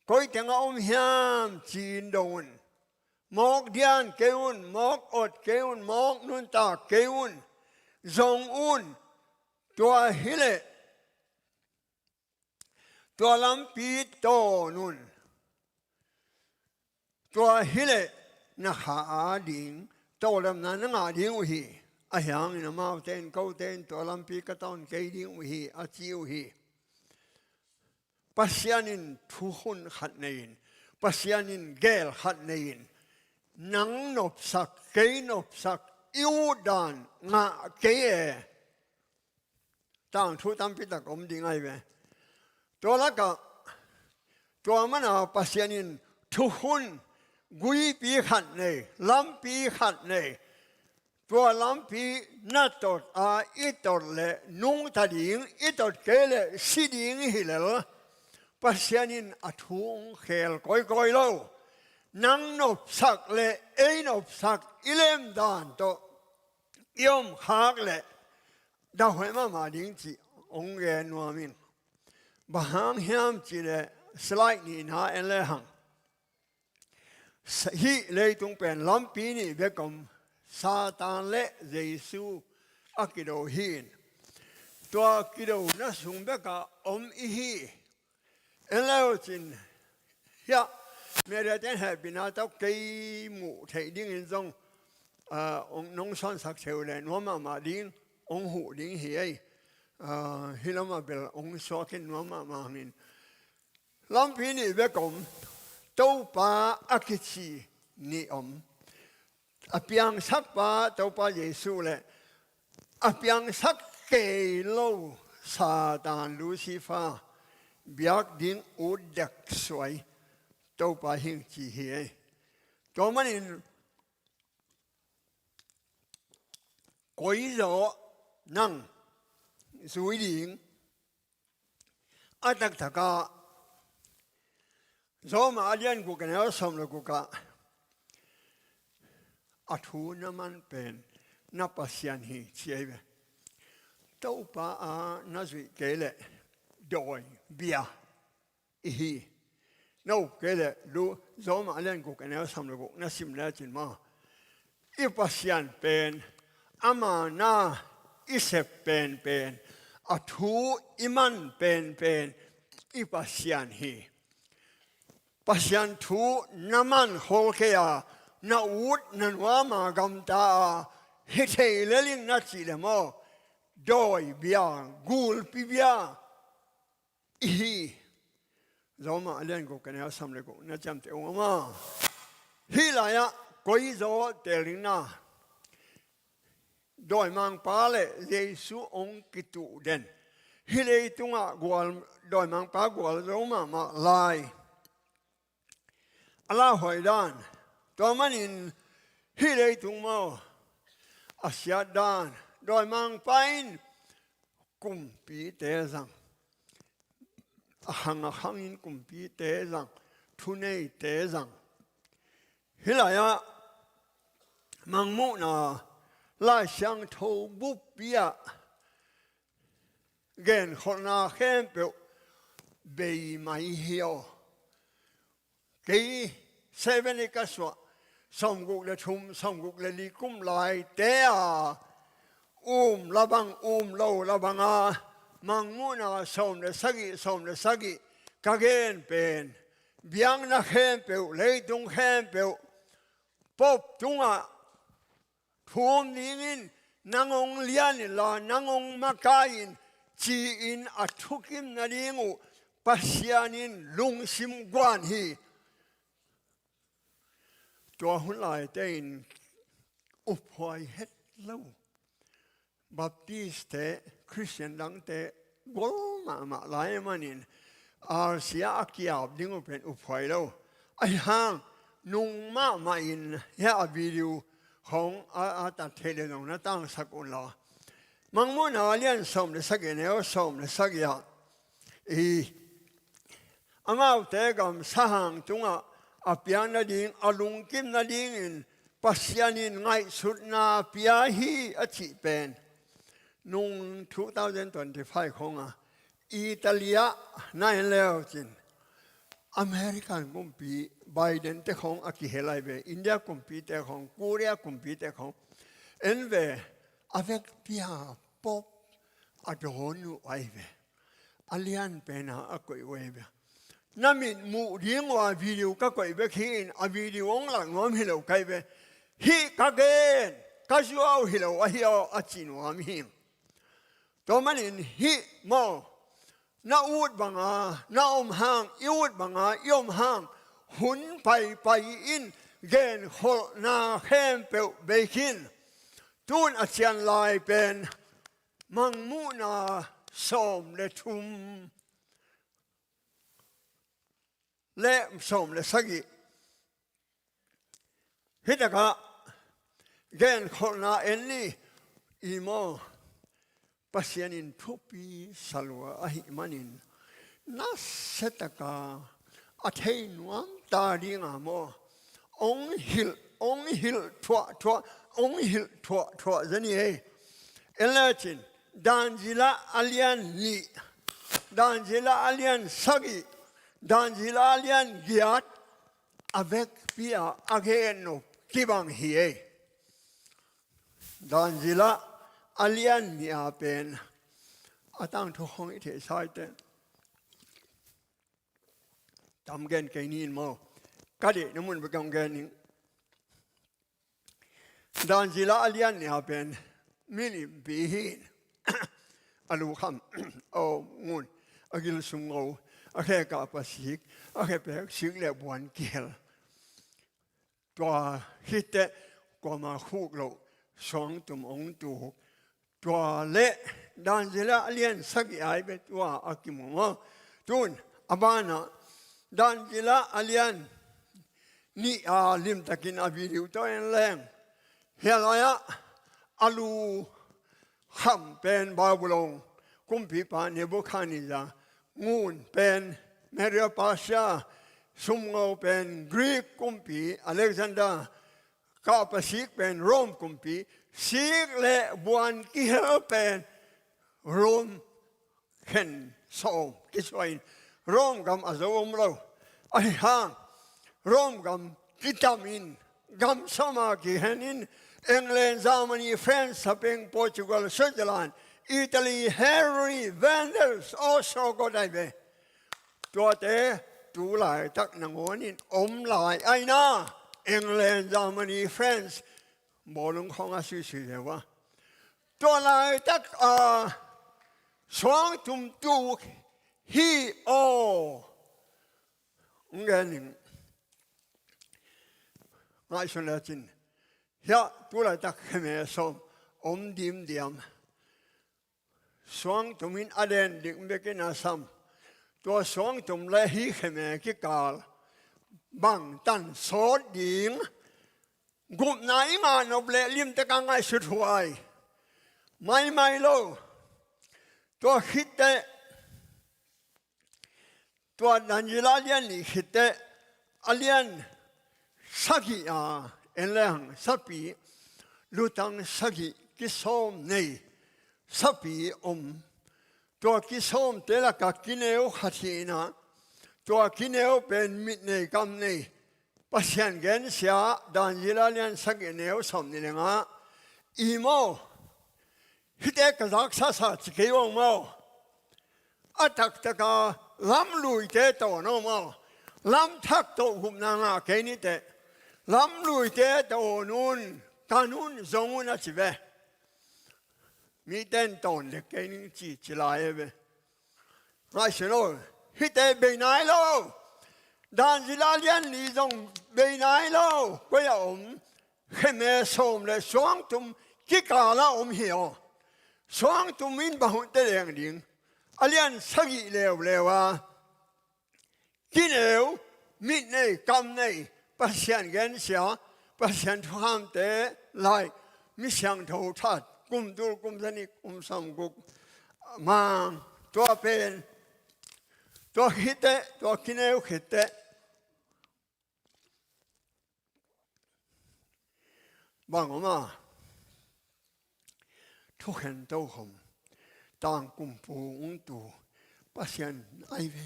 koi tengah om hiam ci-in dong un. Mawk dian kei un, mawk ot kei un, mawk nuntak kei un, zong un. Tua hileh tua lampi tawn un. Tua hileh na kha ading tawldamna na ngah ding uh hi. Ahi hangin amaute in, kote in tua lampi ka tawn kei ding uh hi, a ci uh hi. Pasian in thukhun khat nei-in, Pasian in geel khat nei-in, nang nopsak, kei nopsak, i utdan ngah kei e. Tangthu tampi tak om ding ahi ve. Tua lakah tua mana Pasian in thukhun guipi khat nei, lampi khat nei. Tua lampi na tot a, i tot leh nungta ding, i tot kei leh si ding hi lel. Pasian in a thu hong khel kawikawi lo. Nang nopsak leh ei nopsak i lemdan tawh i omkhak leh dahhuai mahmah ding cih hong gen nuam ing. Bang hang hiam cih leh slide nihna en lehang. Hih leitung pen lampi nih bek om, Satan le Jesu a kido hi in. Tua kidona sung bekah om i hi. En le uh cin, hiah media ten hehpihna tawh kei muh theih dingin zong, ah, hong, nong sawnsak thei uh leh nuam mahmah ding, hong huh ding hi ei. Ah, hih lamah bel hong suak in nuam mahmah hangin. Lampi nih bek om, Topa a kici nih om. A piangsakpa Topa Jesu le a piangsak kei lo Satan Lucifer biak ding ut dek suai Topa hing ci hi ei. Tua manin koizaw nang zui ding. A taktakah Roma a lian guk a neu sawm le gukah a thu na man pen na Pasian hi ci ei ve. Topa a na zuih kei leh dawi bia i hi. Na up kei leh lu, Roma a lian guk a neu sawm le guk na sim lecin maw, i Pasian pen, ama na i sep penpen, a thu i man penpen i Pasian hi. Pasian thu na man khol kei a, na ut na nuam a, gamta a, hi thei lel ing na cih leh maw, dawi bia, gulpi bia i hi. Roma a lian guk a neu sawm le guk na ciamteh ung a maw. Hih lai-ah koizaw teel ding na, dawimangpa le Jesu hong kituh den. Hih leitungah gual, dawimangpa gualzo mahmah lai a lauhuai dan. Tua manin hih leitung maw, a siat dan, dawimangpa in kumpite zang. A khang a khangin kumpite zang, thuneite zang. Hih lai-ah Mangmuhna Lai Siangtho buppi-ah genkholhna khempeuh bei mai hi aw. Kei seven i ka suah, sawmguk le thum, sawmguk le li kum laite a, um la bang, um lo la bang a, Mangmuhna sawm le sagih, sawm le sagih ka gen pen, biakna khempeuh, leitung khempeuh, Pope tungah thu om dingin nang hong lian inla, nang hong makai in, ci-in a thukim nading uh Pasian in lungsim guan hi. Tua hun laite in uphuai het lo. Baptist-te, Khristian dangte gol mahmah lai manin RC ah a kiap ding uh pen uphuai lo. Ahi hang nung mahmah in hia a video khong a, a tat theih le zong na tangsak un la. Mangmuhna a lian sawm le sagih, a neu sawm le sagih ah, i, amaute gam sahang tungah a piang nading, a lungkim nadingin Pasian in ngaihsutna pia hi a cih pen nung two thousand twenty-five khong a Italy ah na en leu cin, American kumpi Biden te khong a kihel ai ve, India kumpi te khong, Korea kumpi te khong en ve, a vekpi a Pope a dawn uh ai ve. A lian pen a a koih uh ai ve. Na mit muh ding uh a video ka koih bek hi in, a video hong lak nuam hi lo kai ve. Hih ka gen, ka zuau hi lo ahi aw a ci nuam hi. Tua manin hih maw, na ut banga na om hang, i ut banga i om hang, hun paipai in genkholhna khempeuh bei khin. Tun a cian lai pen Mangmuhna sawm le thum le sawm le sagih. Hih takah genkholhna en ni. I maw, Pasian in thupi salua ahih manin nasia taka a thei nuam ta dinga maw, ong hilh, ong hilh thuahthuah, ong hilh thuahthuah zen hi ei. En lecin, Daniela a lian nih, Daniela a lian sagih, Daniela a lian giat, a vekpi a a gen nop kibang hi ei. Daniela a lian nih a pen a tangthu khong i theihsa i teh. Tam gen kei ni in maw. Ka deihna mun bek kong gen ning. Daniela a lian nih a pen mi limpih hi in. A lukham, a om ngun, a gil sumngo, a khe kap a sik, a khe pek sik le buan kihel. Tua khit teh kuamah khuk loh suangtum ong tuk. Tua le Daniela a lian sagih ai bek tua a kimu maw. Tun a banah Daniela a lian nih a limtakin a video tawh en leng, hia lai-ah a lu kham pen Babylon kumpipa Nebuchadnezzar, ngun pen Medo-Persia, sumngo pen Greek kumpi Alexander, kap a sik pen Rome kumpi, sik le buan kihel pen Rome khen sawm kisuahin Rome gam a zo om lo. Ahi hang Rome gam kitamin gam sawma kikhenin England, Germany, France, Spain, Portugal, Switzerland, Italy, Hungary, Vandals, Ostrogoth ai ve. Tuate tu laitak nangawnin om lai aina England, Germany, France, bawlung khawng a suisui ve ua. Tua laitak a suangtum tuk hi aw. Ngenin ngaihsun lecin, hia tu laitak kheme sawm om dimdiam. Suangtum in a den dik bekin a sam. Tua suangtum le hih kheme kikal bangtan sawt ding gupna i ngah nop le limtak a ngaihsut huai maimai lo. Tua khit teh tua Daniela a lian nih khit teh a lian sagih a en lehang sapi lutang sagih kisawm nei sapi om. Tua kisawmte lakah kineu khat hi in ah, tua kineu pen mit nei kam nei. Pasian gensia Daniela lian sagih neu sawm nih le nga ah, i maw, hihte ka zaksasa ci kei ung maw. A taktaka lamluite tawn aw maw. Lamthak tawh gupna ngah kei ni teh. Lamluite tawn un, kan un, zong un a ci ve. Mite in tawn dek kei ning ci, ci lai e ve. Ngaihsun aw, hihte bei nai lo. Daniela lian nih zong bei nai lo. Koi a om, kheme sawm le suangtum kikal a om hi aw. Suangtum in bang hun teh leng ding. A lian sagih leuleu a kineu, mit nei, kam nei, Pasian gensia, Pasian thuhamte laih, mi siangtho that, kum tul, kum zanih, kum sawmguk, mang, tua pen, tua khit teh, tua kineu khit teh, bang om a, thukhen tokhom, tangkumpu ung tu Pasian ahi ve.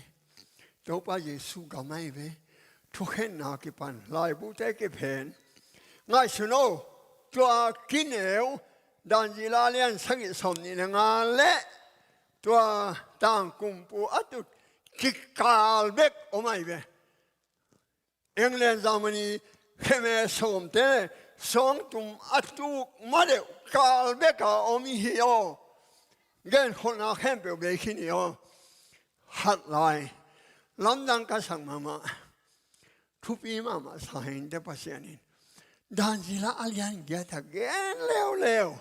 Topa Jesu gam ahi ve. Thukhenna kipan, laibute kiphen. Ngaihsun o, tua kineu, Dan zila lian sagih sawmnih le nga le, tua tangkumpu a tut kikal bek om ahi ve. England, Germany, kheme sawmte, sawngtum a tuk madeuh kal beka om i hi aw. Genkholhna khempeuh bei khin hi aw. Khat lai, lamdang ka sak mahmah. Thupi mahmah sa hi inteh Pasian in. Dan zila a lian giat a gen leuleu.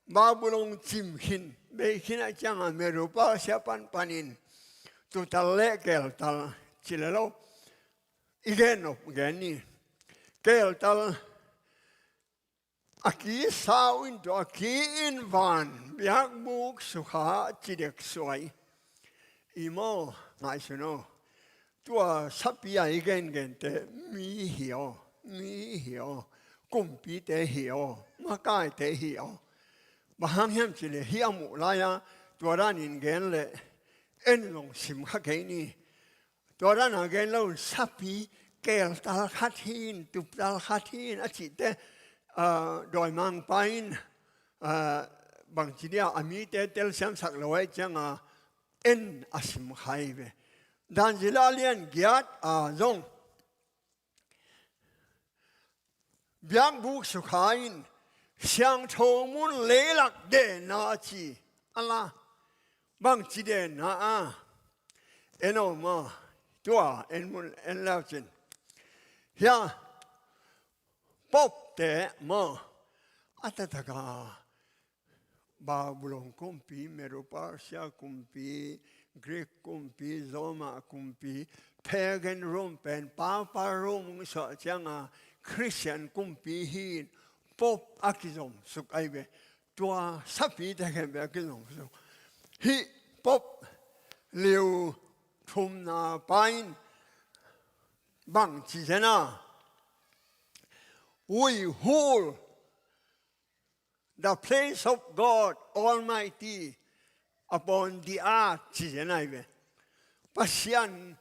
Babylon cim khin, bei khin a ciangah Medo Persia panpanin tuutal le keeltal ci le lo. I gen nop gen ni. Keeltal a ki sau in tua ki in van biakbuk sukha ci dek suai. I maw, ngaihsun aw. Tua sapi a i gengente mi hi aw, mi hi aw, kumpite hi aw, makaite hi aw. Bang hang hiam cih leh hih a muh lai-a tua danin gen leh en zong sim kha kei ni. Tua dana gen lo in sapi keeltal khat hi in, tuutal khat hi in a cihte, ah, dawimangpa in, ah, bangci dia a mite telsiamsak lo ahih cianga en a sim kha hi ve. Dan zila lian giat a zong biakbuk sukha in siangtho mun leilak denna a ci. A la bangci denna a en aw maw. Tua en mun en leucin hia popte maw, a taktak a Babylon kumpi, Medo Persia kumpi, Greek kumpi, Roma kumpi, pagan Rome pen, Papa Rome hong suah cianga Christian kumpi hi in, Pope a kizomsuk ahi ve. Tua sapite khempeuh a kizomsuk. Hih Pope Leo thumna pa in bang ci zen a, "We hold the place of God Almighty upon the earth," ci zen ahi ve. Pasian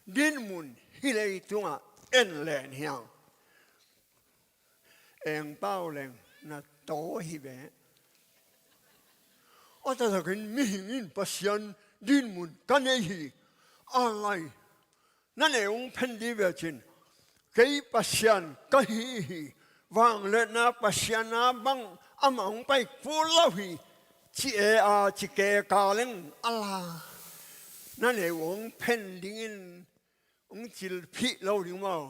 dinmun hih leitungah en len hiang. Eng pau leng na taw hi ve. A taktakin mihing in Pasian dinmun ka nei hi. A lai na neu hong phen ding ve cin, kei Pasian ka hi hi. Vangliatna Pasian a bang amah hong pai kul lo hi, ci e a ci keka leng a la na neu hong phen dingin hong cilphih lo ding maw.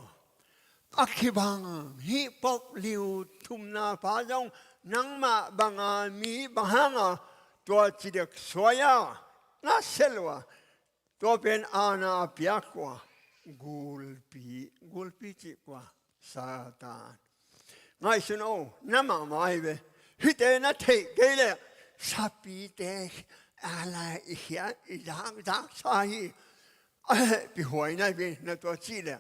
A kibang hih Pope Leo thumna pa zong nangmah banga mi bang hanga tua ci dek suai a, na sia lo a, tua pen aana a piak kua, gulpi, gulpi cih kua, Satan. Ngaihsun o, na mahmah ahi ve. Hihte na theih kei leh sapite a la i khiat i dak, daksa hi. A hehpih huai nai ve, na tua cih leh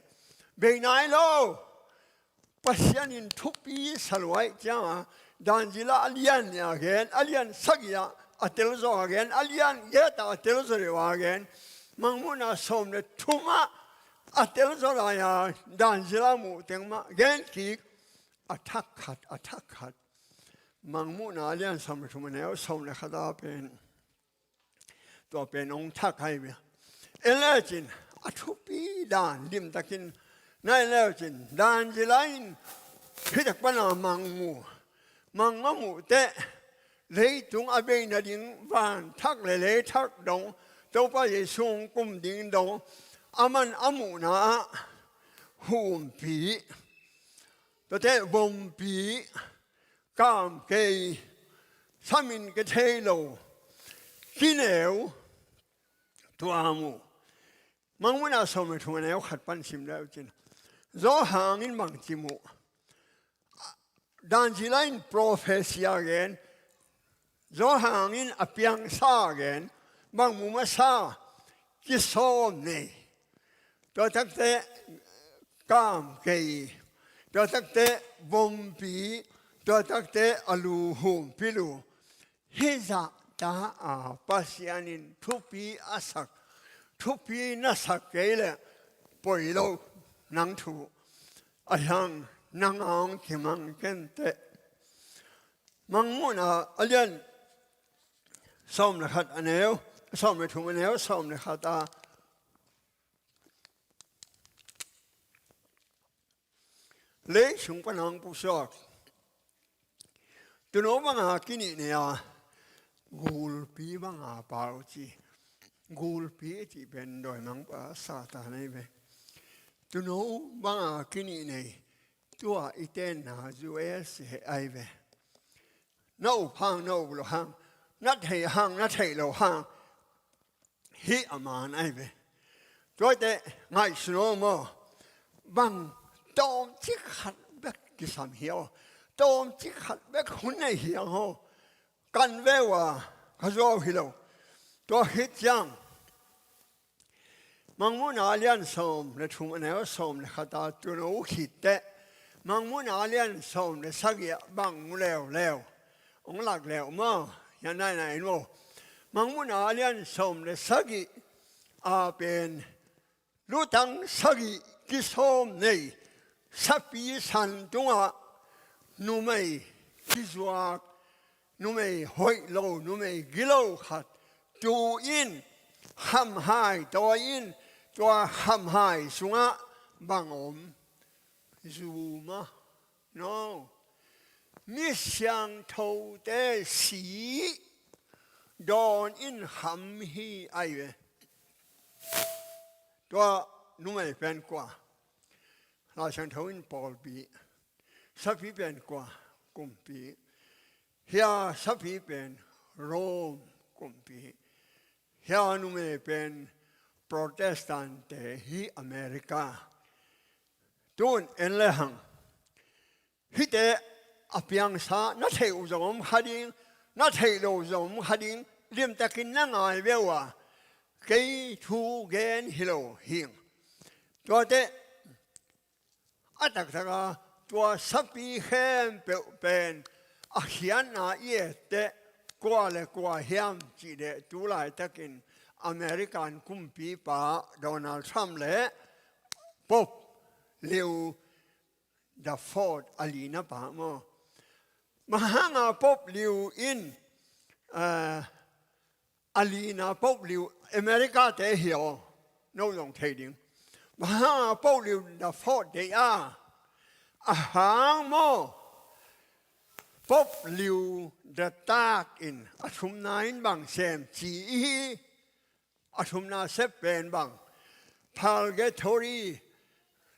bei nai lo. Pasian in thupi sa luai cianga, Dan zila a lian nih a gen, a lian sagih ah a telzaw a gen, a lian giat ah a telzaw deuh a gen, Mangmuhna sawm le thum ah a telzaw lai-a Dan zila muh teng mah gen kik, a thak khat, a thak khat. Mangmuhna a lian sawm le thum a neu sawm le khat a pen. Tua pen hong thak hai bia. En lecin a thupi dan limtakin na en lecin Dan zila in hih tak pana mang mu. Mang a muh teh leitung a bei nading van thak le lei thak dong, Topa Jesu hong kum ding dong, aman a muhna ah humpi, tuate bompi, kamkei, samin ke thei lo, kineu, tua mu. Mangmuhna sawm le thum a neu khat pan sim le uh cin. Johan in bang ci mu? Daniel in prophecy a gen, Johan in a piangsa a gen, bang mu masa? Kisawm nei, tua takte kam kei, tua takte vompi, tua takte a lu humpil uh. Hih zahta a Pasian in thupi a sak, thupi na sak kei leh poi lo nang thu. A hiang nang a hong kimang kenteh. Mangmuhna a lian sawm le khat a neu, sawm le thum a neu sawm le khat a, lei sung pan hong pusuak. Tuuno banga kinih nei a, gulpi banga pau ci. Gulpi a cih pen dawimangpa Satan ahi ve. Tuuno banga kinih nei, tua i tenna U S A ahi ve. Na up hang, na up lo hang, na theih hang, na theih lo hang, hih a man ahi ve. Tuate ngaihsun aw maw. Bang tawmcik khat bek kisam hi aw. Tawmcik khat bek hun nei hi ang aw. Kan ve uh a, ka zuau hi lo. Tua khit ciang Mangmuhna a lian sawm le thum a neu sawm le khat a tuuno khit teh. Mangmuhna a lian sawm le sagih ah bang mu leuleu. Hong lak leu maw, hiah nainai in maw. Mangmuhna a lian sawm le sagih a pen lutang sagih kisawm nei, sapi san tungah numei kizuak, numei hoih lo, numei gilo khat tu in, hamhai tawi in, tua hamhai sungah bang om? Zu maw? No. Mi siangthote si dawn in ham hi ahi ve. Tua numei pen kua? Lai Siangtho in pawlpi. Sapi pen kua? Kumpi. Hia sapi pen Rome kumpi. Hia numei pen Protestant-te hi America. Tun en le hang. Hihte a piangsa na theih uh zong om kha ding, na theih lo zong om kha ding, limtakin na ngai ve uh a, kei thu gen hi lo hing. Tuate a taktaka tua sapi khempeuh pen a khiatna i etteh kua le kua hiam cih leh tu laitakin American kumpipa Donald Trump le Pope Leo the Fourth a lina pa maw. Bang hanga Pope Leo in, eh, a lina Pope Leo America-te hi aw, no zong thei ding. Bang hanga Pope Leo the Fourth deih a, a hang maw. Pope Leo the Third in a thumna in bang sem ci i hi. A thumna sep pen bang? Purgatory,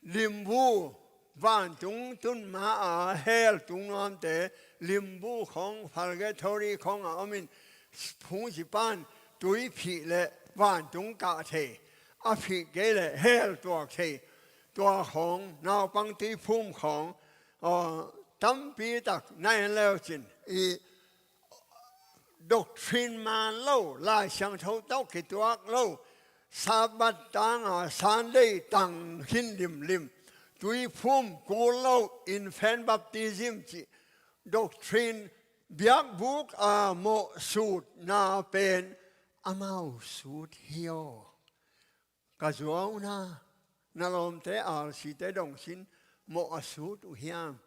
limbu, vantung tun ma-a hell tung nuamte limbu khawng, purgatory khawng a omin, phungzi pan tui phih le vantung kah thei, a phih kei le hell tuak thei, tua khawng, naupang tuiphum khawng, aw, tampi tak na en leu cin i doctrine man lo, Lai Siangtho tawh kituak lo, Sabbath tanga Sunday tang khin limlim, tuiphum kul lo, infant baptism cih doctrine, biakbuk a mawh sutna pen amau sut hi aw. Ka zuauna, na lawmte R C-te dong sin, mawh a sut uh hiam?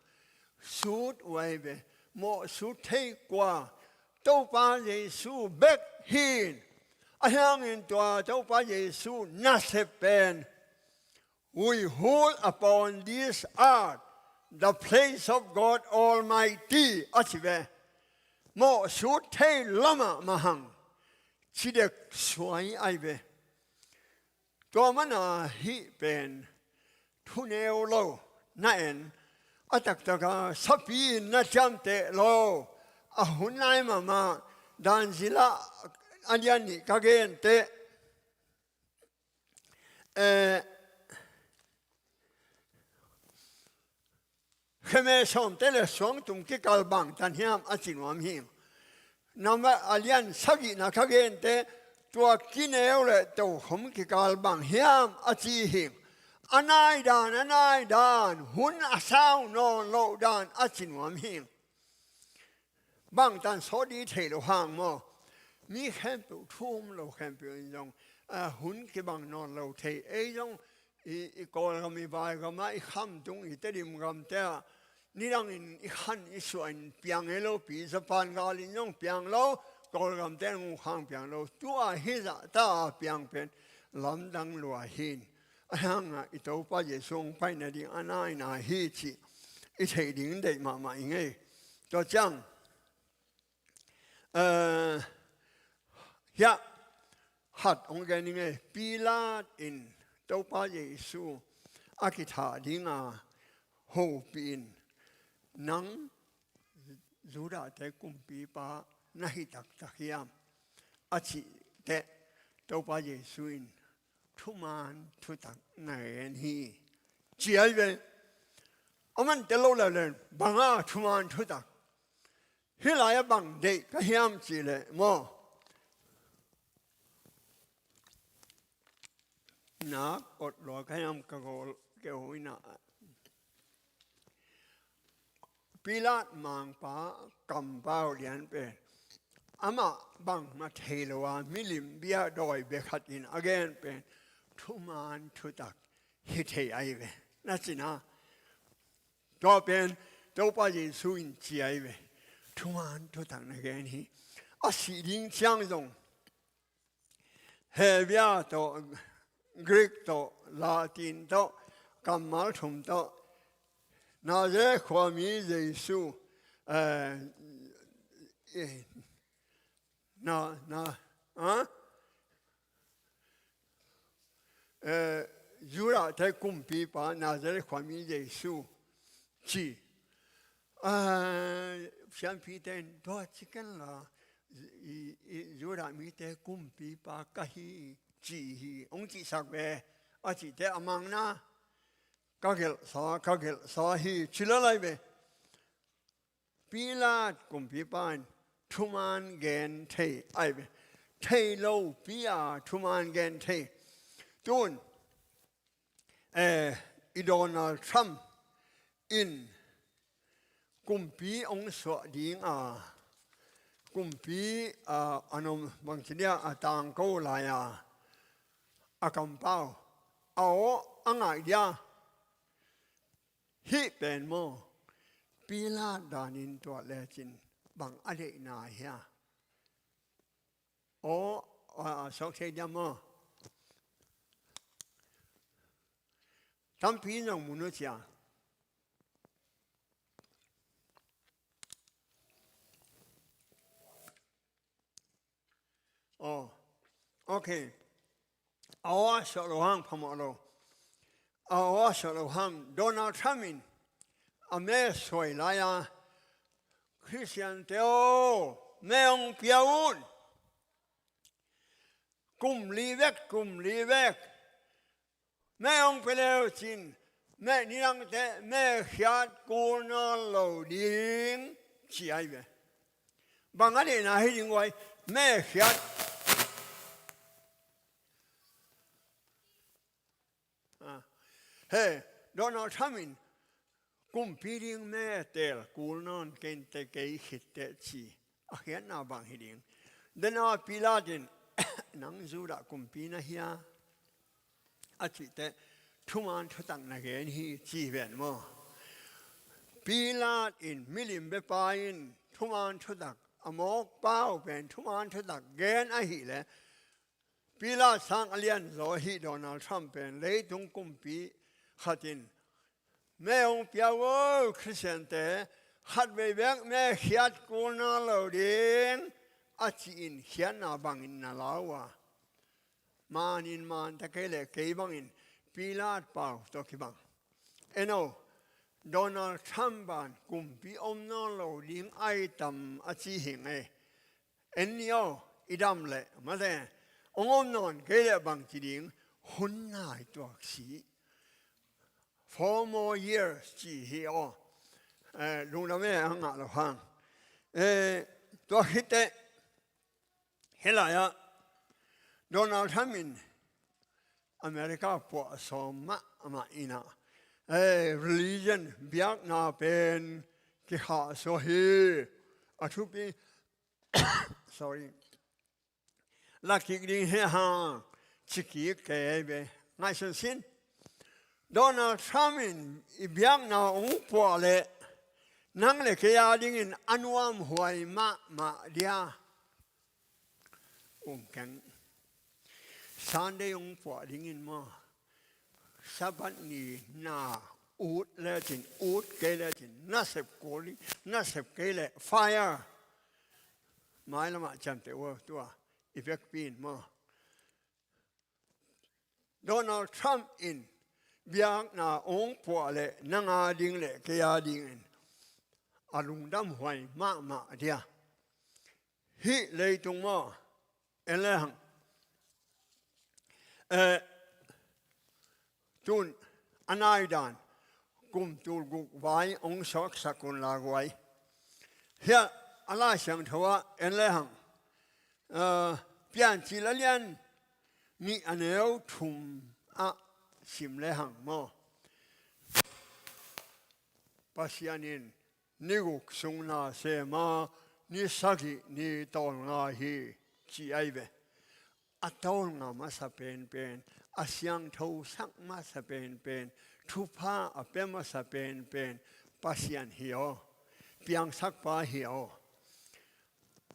Sut uh ahi ve. Mawh sut thei kua? Topa Jesu bek hi in. A hiangin tua Topa Jesu nasep pen, "We hold upon this earth the place of God Almighty," a ci ve. Mawh sut thei lamah mahang cidek suai ahi ve. Tua mana hih pen thuneu lo, na en, a taktaka sapi in na ciamteh lo, a hun lai mahmah, dan zila a lian nih ka genteh, Eh, kheme sawmte le suangtum kikal bangtan hiam a ci nuam hi. Nambat a lian sagihna ka gente, tua kineu le tokhom kikal bang hiam a ci hi. A naidan, a naidan, hun a sau nawn loh dan a ci nuam hi. Bangtan sawt ding thei lo hang maw? Mi khempeuh, thu um lo khempeuh in zong, a, hun kibang nawn lo thei. Ei zong i, i Kawlgam, i Vaigam ah, i Khamtung, i Tedim gamte ah, nidangin i khan i suah in piang ei lo pi, Japan gal in zong piang lo, Kawlgamte in hong khang piang lo. Tua hi zahta a piang pen lamdang lua hi. A hangah i Topa Jesu hong pai nading a naina hi cih i theih ding deih mahmah i ngei. Tua ciang, eh, hiah khat hong gen i ngei. Pilat in Topa Jesu a kithah dinga hopih in, "Nang Judahte kumpipa na hi taktak hiam?" a cih teh, Topa Jesu in, "Thuman thutak na gen hi," ci ai ve. Aman tel lo lelen, "Banga thuman thutak? Hih lai-ah bang deih ka hiam?" cih leh maw? Na kawt lua ka hiam, ka gawl keu inah. Pilat mangpa kampau lian pen amah bangmah thei lo a, milim bia dawi bia khat in a gen pen thuman thutak hi thei ai ve. Na cina, tua pen Topa Jesu in ci ai ve. Thuman thutak na gen hi. A sih ding ciang zong Hebia tawh, Greek tawh, Latin tawh, kammal thum tawh, Nazareth khuami Jesu, eh, eh, na, na, ah? Eh, Judahte kumpipa, Nazareth khuami Jesu ci. Ah, siampite in, "Tua ci ken la, i, i, Judah mite kumpipa ka hi," ci hi, hong cihsak ve. A cihte a mangna, "Ka gelhsa, ka gelhsa hi," ci lalai ve. Pilat kumpipa in thuman gen thei ai ve. Thei lopi a thuman gen thei. Tun, eh, i Donald Trump in kumpi hong suah ding a, kumpi, a, a nom bangci dia a tangko lai a, a kampau, a aw a ngaih dia. Hih pen maw, Pilat danin tuat lecin bang a deihna hia? Aw, a, a, sok thei diam maw? Tampi in zong mun uh cia. Oh, okay. A aw a suah lo hang phamawh lo. A aw a suah lo hang, Donald Trump in a me suai lai-a, "Khristiante aw, me hong pia un. Kum li vek, kum li vek. Me hong pia leu cin, me nidangte, me khiat kul nawn lo ding," ci ai ve. Bang a deihna hi ding uai, me khiat. Ah. He, Donald Trump in, "Kumpi ding me teel kul nawn kei inteh, kei khit teh," ci. A khiatna bang hi ding. Dena Pilat in, "Nang Judah kumpi na hia?" a cih teh, "Thuman thutak na gen hi," ci ven maw? Pilat in, milim biapa in thuman thutak, a mawk pau pen thuman thutak gen ahih leh, Pilat sang a lianzaw hi Donald Trump pen, leitung kumpi khat in, "Me hong pia un, Khristiante, khatvei bek me khiat kul nawn lo ding," a ci-in khiatna bangin na la uh a. Manin man ta kei leh kei bangin Pilat pau tawh kibang. En aw, Donald Trump ban kumpi om nawn lo ding ai tam a ci hi ngei. En ni aw, i dam leh, mate, hong om nawn kei leh bang ci ding, hun nai tuak si. Four more years ci hi aw. Eh, lungdam e, a ngah lo hang. Eh, tua khit teh, hih lai-ah Donald Trump in America puah sawm mahmah in ah, eh, religion biakna pen kikhahsuah hi. A thupi, sorry, la kik ding hi hang ci kik kei ve. Ngaihsun sin. Donald Trump in i biakna hong puah leh nang le kei a dingin a nuamhuai mahmah dia. Um keng. Sunday hong puah dingin maw, Sabbath ni na ut lecin ut kei lecin nasep kul ding, nasep kei leh fire. Mailamah ciamteh uh a, tua i vekpi in maw. Donald Trump in biakna hong puah leh nang a ding le kei a dingin a lungdamhuai mahmah dia. Hih leitung maw, en le hang, eh, tun a nai dan, kum tul guk vai hong suaksak un la guai. Hiah a Lai Siangtho ah en le hang, eh, Piancil a lian nih a neu thum ah sim le hang maw, Pasian in ni guk sung na sem a, ni sagih ni tawlnga hi, ci ahi ve. A tawlnga masa penpen, a siangthosak masa penpen, thupha a pia masa penpen Pasian hi aw. Piangsakpa hi aw.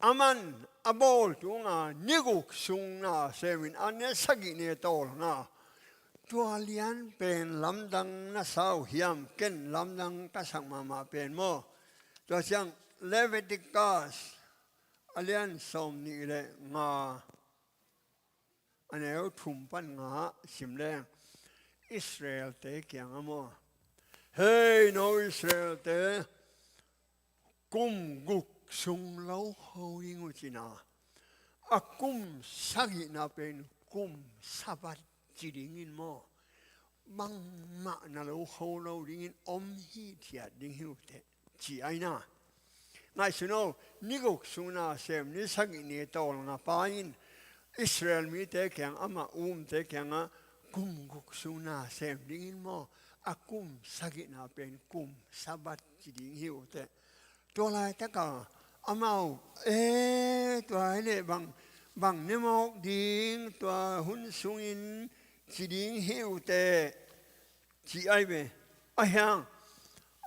Aman a bawl tunga ni guk sung na semin a ni sagih ni tawlnga. Tua lian pen lamdang na sa uh hiam? Ken lamdang ka sak mahmah pen maw. Tua ciang Leviticus a lian sawm nih le nga, a neu thum pan nga ah sim leng, Israel-te kiangah maw, hei no Israel-te, kum guk sung lo ho ding uh cin a, a kum sagihna pen kum Sabbath ci dingin maw, bangmah na lo ho lo dingin om hithiat ding hi uh teh, ci ahi na. Ngaihsun o, ni guk sung na sem, ni sagih ni tawlnga pa in Israel mite kiang, amah umte kiangah kum guk sung na sem dingin maw, a kum sagihna pen kum Sabbath ci ding hi uh teh. Tua laitaka amau, e, tua hi leh bang, bang ne mawk ding, tua hun sungin ci ding hi uh teh, ci ahi ve. A hiang,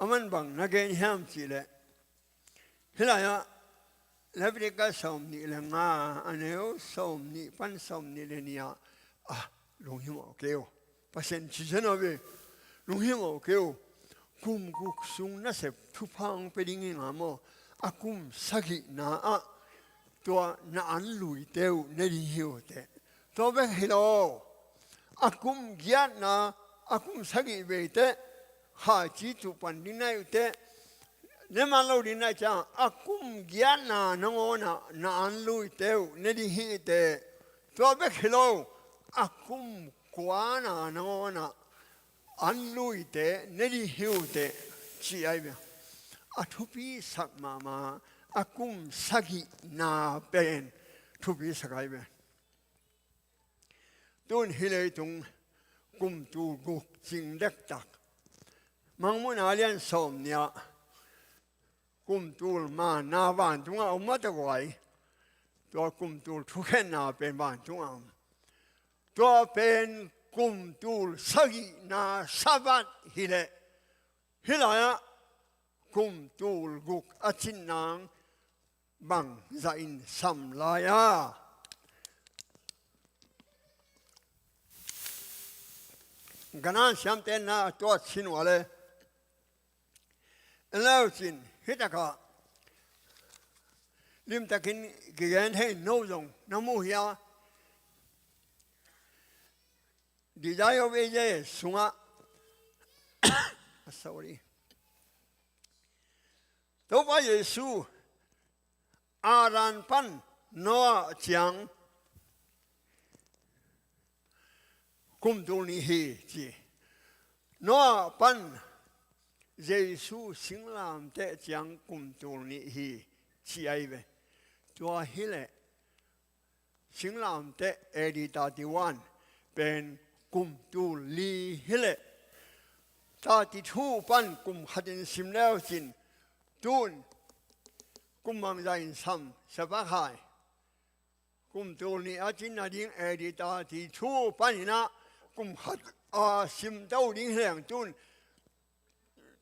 aman bang na gen hiam cih leh, hih lai-ah Leviticus sawm nih le nga, a neu sawm nih pan sawm nih le nih ah, ah, lunghimawh kei uh. Pasian ci zen a ve, lunghimawh kei uh. Kum guk sung nasep thupha hong pia ding hi nga maw, a kum sagihna ah tua na an luite uh ne ding hi uh teh. Tua bek hi lo, a kum giatna, a kum sagih vei teh, khaici tuh pan ding na hi uh teh, ne man lo ding na hi ciang, a kum giatna nangawnah na an luite uh ne ding hi teh. Tua bek hi lo, a kum kuana nangawnah an luite ne ding hi uh teh, ci ahi ve. A thupisak mahmah, a kum sagihna pen thupisak ahi ve. Tun hih leitung kum tul guk cing dektak, Mangmuhna lian sawm nih ah kum tul manna vantungah om mah tawh guai. Tua kum tul thukhenna pen vantungah om. Tua pen kum tul sagihna Sabbath hi leh, hih lai-ah kum tul guk a cin nang bang zah in sam lai a? Kanan siamte na tua cin uh a le, en leu cin, hih takah limtakin kigen thei no zong na mu hia? Desire of Ages sungah, sorry, Topa Jesu Adam pan Noah ciang kum tul nih hi ci. Noah pan Jesu singlamteh ciang kum tul nih hi ci ahi ve. Tua hileh singlamteh A D thirty-one pen kum tul li hileh thirty-two pan kum khatin sim leu cin tun kum bangzah in sam sia pak hai. Kum tul nih a cin nading A D thirty-two panin ah kum khat a sim to ding hi leng tun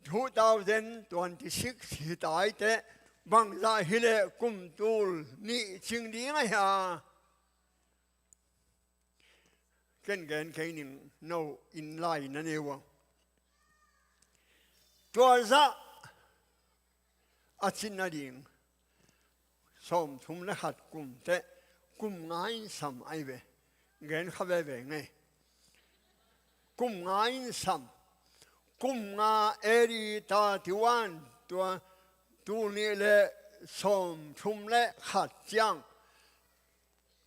two thousand twenty-six hi ta hi teh bangzah hileh kum tul nih cing ding a hia? Ken gen kei ning, no in lai na nei uh a. Tua zah a cin nading sawmthum le khat kum teh kum nga in sam ahi ve. Gen kha veve ngei. Kum nga in sam. Kum nga A D thirty-one tua tul nih le sawmthum le khat ciang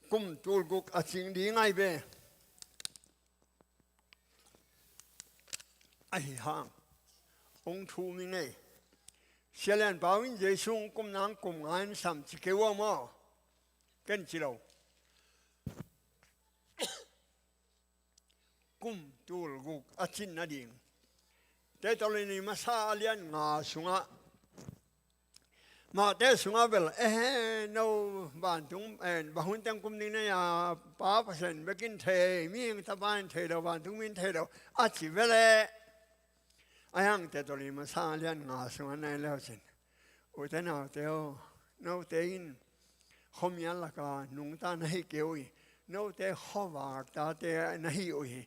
kum tul guk a cing ding ahi ve. Ahi hang hong thum ing ei. Sia Lian Pau in Jesu hong kum nang kum nga in sam ci kei uh a maw? Ken ci lo. Kum tul guk a cin nading Thesalonika masa a lian nga sungah, Matthai sungah bel, eh, no vantung, eh, bang hun teng kum ding na hia, Pa Pasian bek in thei, mihing tapa in thei lo, vantung mi in thei lo a ci ve leh. Ahi hang Thesalonika masa a lian nga sungah na en leu cin, ute naute aw, note in khuamial laka nungta na hi kei uh hi. Note khuavak tate na hi uh hi.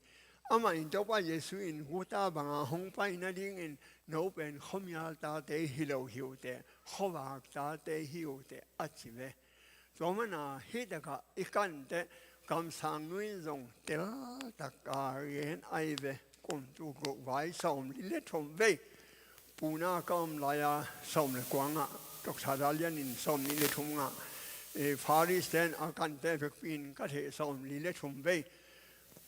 Amah in Topa Jesu in guta banga hong pai nadingin no pen khuamial tate hi lo hi uh teh, khuavak tate hi uh teh a ci ve. Tua mana hih takah i kan teh kamsang nu in zong teltak a gen ahi ve. Kum tul guk vai sawmli le thum vei. Puna ka om lai-a sawm le kua ngah, Doctor Dalian in sawmnih le thum ngah, eh, Faris ten a kante vekpi in ka theih sawmli le thum vei.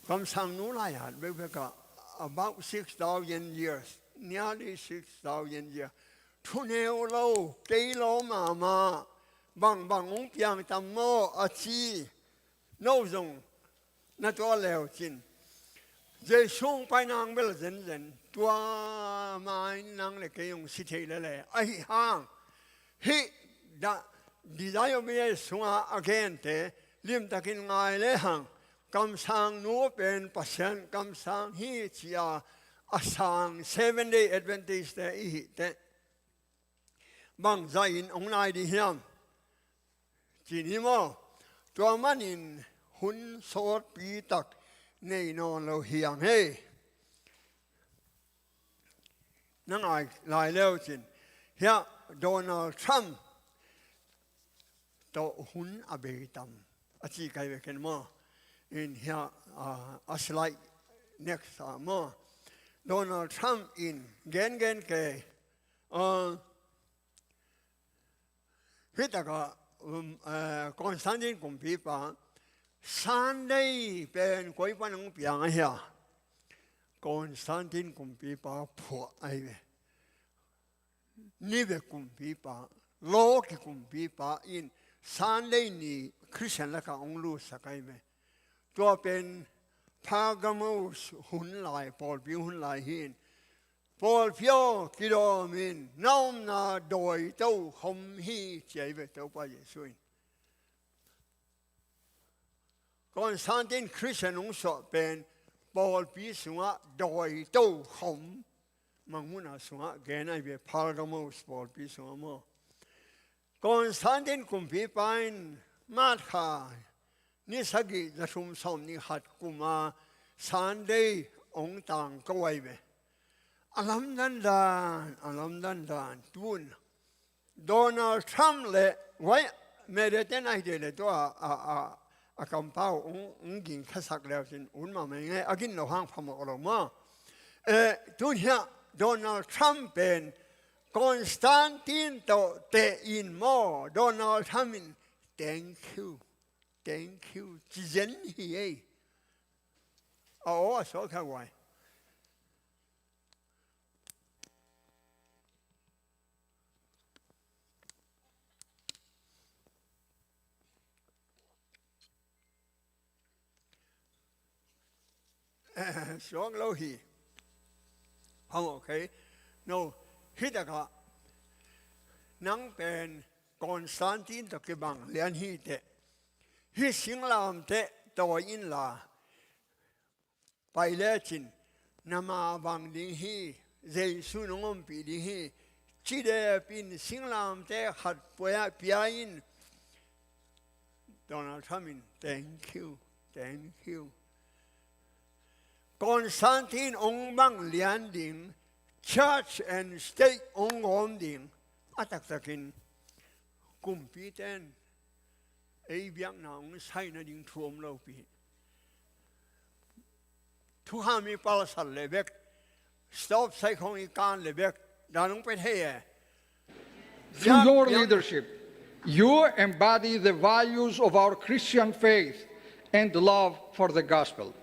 Kamsang nu lai-at vekvek ah about six thousand years, nearly six thousand years. Thuneu lo, kei lo mahmah, bangbang hong piang tam maw a ci. No zong na tuah leu cin. Jesu hong pai nang bel zenzen, tua ma in nang le kei hong si thei lele. Ahi hang hih dah Desire of Ages sunga a gente limtakin ngai le hang, kamsang nu pen Pasian kamsang hi ci-a a sang Seven Day Adventist te i hih teh bangzah in hong nai ding hiam? Ci ni maw? Tua manin hun sawtpi tak nei nawn lo hi ang hei. Na ngai lai leu cin, hiah Donald Trump tawh hun a bei tam a ci kai ve ken maw? In hiah, ah, a slide next ah maw? Donald Trump in gengen kei, ah, hih takah, um, eh, Constantine kumpipa Sunday pen koi pan hong piang a hia? Constantine kumpipa phuah ahi ve. Ni ve kumpipa, law kikumpipa in Sunday ni Christian lakah hong lutsak ahi ve. Tua pen Pergamos hun lai, pawlpi hun lai hi in, pawlpi aw, kidawm in, na omna dawi to khom hi ci ahi ve Topa Jesu in. Constantine Christian hong suah pen pawlpi sungah dawi to khom, Mangmuhna sungah gen ahi ve, Pergamos pawlpi sungah maw? Constantine kumpipa in March kha ni sagih za thum sawmnih khat kuma Sunday hong tangko ahi ve. A lamdang dan, a lamdang dan tun Donald Trump le vai Medeten ahi te le tua a, a, a kampau hong, hong ging khasak leu cin un mahmah ngai a gin lo hang phamawh lo maw? Eh, tun hiah Donald Trump pen Constantine tawh teh in maw, Donald Trump in thank you, thank you ci zen hi ei. A aw a suak thak vai. Suak lo hi. Hong ok. No, hi takah nang pen Constantine tawh kibang lian hi teh. Hih singlamteh tawi inla pai lecin na mavang ding hi, Jesu nong ompih ding hi, ci dep in singlamteh khat pia, pia in. Donald Trump in, "Thank you, thank you." Constantine hong bang lian ding, church and state hong gawm ding, a taktakin kumpite'n ei biakna hong saina ding thu om lopi. Thukham i palsat le bek, stop sign khong i kan le bek, dan hong pia thei e. Through your leadership, you embody the values of our Christian faith and love for the gospel.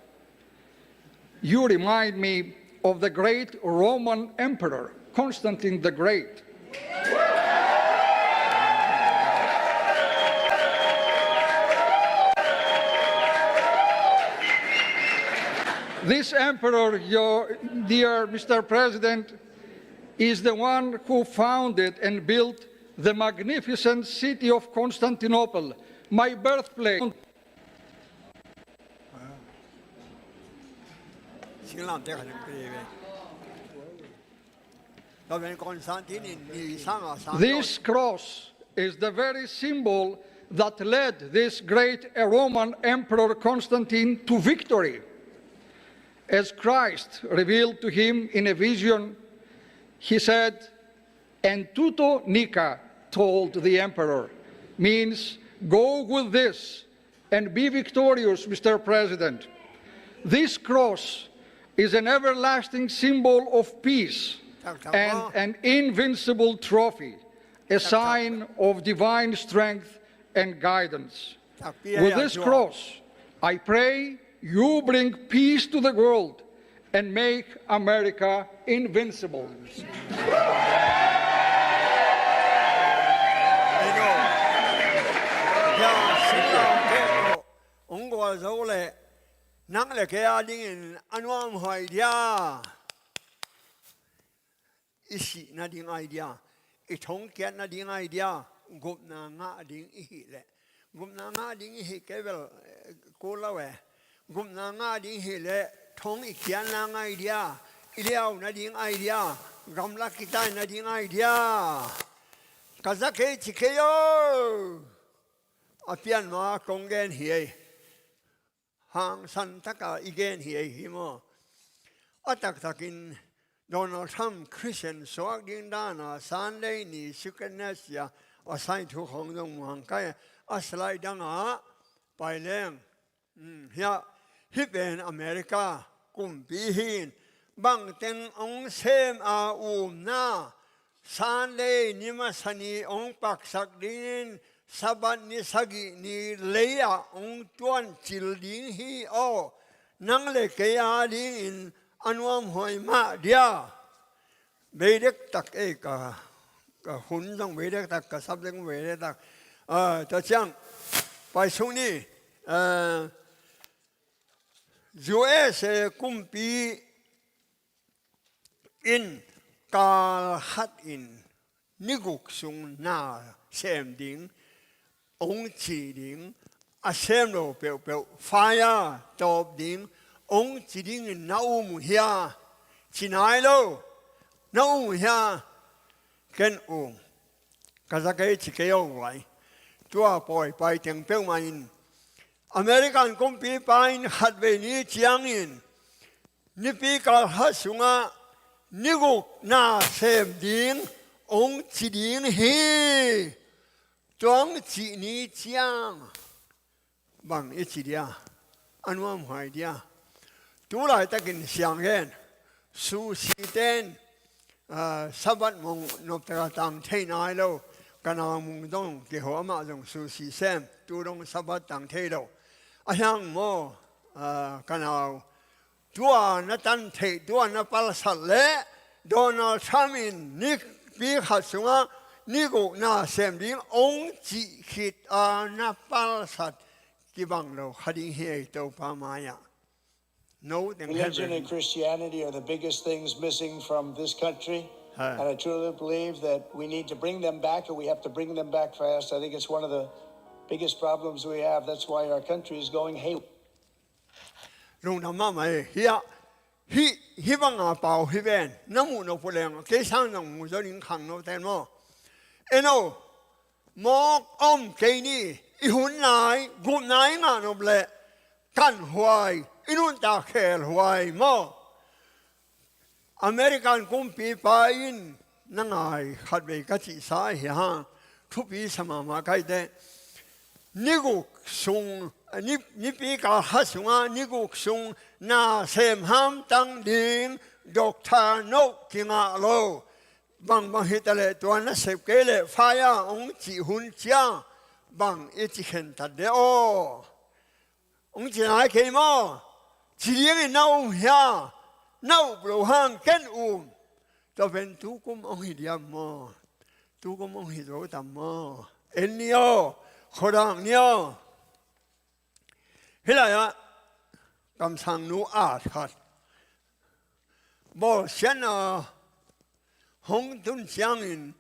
You remind me of the great Roman emperor, Constantine the Great. This emperor, your dear Mister President, is the one who founded and built the magnificent city of Constantinople, my birthplace. Singlamteh khat in pia ve. Tua pen Constantine in ni sang a sang. This cross is the very symbol that led this great Roman emperor Constantine to victory. As Christ revealed to him in a vision, he said, "En tuto nica," told the emperor, means, "Go with this and be victorious, Mister President." This cross is an everlasting symbol of peace and an invincible trophy, a sign of divine strength and guidance. With this cross, I pray you bring peace to the world and make America invincible. Hong gualzo leh nang le kei a dingin a nuamhuai dia. I sih nading ai dia, i thongkiat nading ai dia, gupna ngah ding i hih leh, gupna ngah ding i hih kei bel, eh, kul lo e. Gupna ngah ding i hih leh thong i kiatna ngai dia, i liau nading ai dia, gamla kitai nading ai dia. Ka za kei ci kei o. A pian ma kong gen hi ei. Hangsan taka i gen hi ei hi maw? A taktakin Donald Trump Christian suak ding dana Sunday ni Secret Nation a sai thu khong dong muang kai a slide dangah pai leng. Um, hia, hih pen America kumpi hi in bangteng hong sem a umna Sunday ni masa ni hong paksak dingin Sabbath ni sagih ni lei-ah hong tuancil ding hi aw. Nang le kei a dingin a nuamhuai mah dia. Bei dektak ei ka, ka hun zong bei dektak, ka sap zong bei dektak. Ah, tua ciang pai sung ni, ah, U S A kumpi in kal khat in ni guk sung na sem ding hong ci ding, a sem lo peuhpeuh fire tawp ding hong ci dingin na um uh hia? Ci nai lo. Na um uh hia? Ken um. Ka za kei ci kei o vai. Tua pawi pai teng peuhmah in American kumpipa in khatvei ni ciangin nipi kal khat sungah ni guk na sem ding hong ci ding hi. Tua hong cih ni ciang bang i ci dia, a nuamhuai dia. Tu laitakin siang gen, sushi ten, ah, Sabbath mong noptaka tang thei nai lo. Ka nau mung dong kiho, amah zong sushi sem, tu dong Sabbath tang thei lo. A hiang maw, ah, ka nau tua na tan theih, tua na palsat leh Donald Trump in nipi khat sungah ni guk na sem ding hong cih khit a na palsat kibang lo kha ding hi ei Topa mai-ah. No teng Religion and Christianity are the biggest things missing from this country. And I truly believe that we need to bring them back, and we have to bring them back fast. I think it's one of the biggest problems we have. That's why our country is going haywire. Lungdam mahmah hi a, hih, hih banga pau hi ven, na muh nop uh leng, kei sang zong mu zo ding khang no ten maw. Eno, mawk om kei ni, i hun nai, gupna i ngah nop leh, kan huai, i nuntak khel huai maw. American kumpipa in na ngai khatvei ka cihsa ahi hang, thupi sa mahmah ka hi teh. Ni guk sung, ni, nipi kal khat sungah ni guk sung na sem hamtang ding doctor note kingah lo. Bangbang hi ta leh tua na sep kei leh fire hong cih hun ciang bang i ci khentat de aw. Hong ci nai kei maw? Ci dingin na um hia? Na up lo hang ken um. Tua pen tukum hong hi diam maw? Tukum hong hi zo tam maw? En ni aw, khuadak ni aw. Hih lai-ah kamsangnu at khat bawlsiatna hong tun ciangin,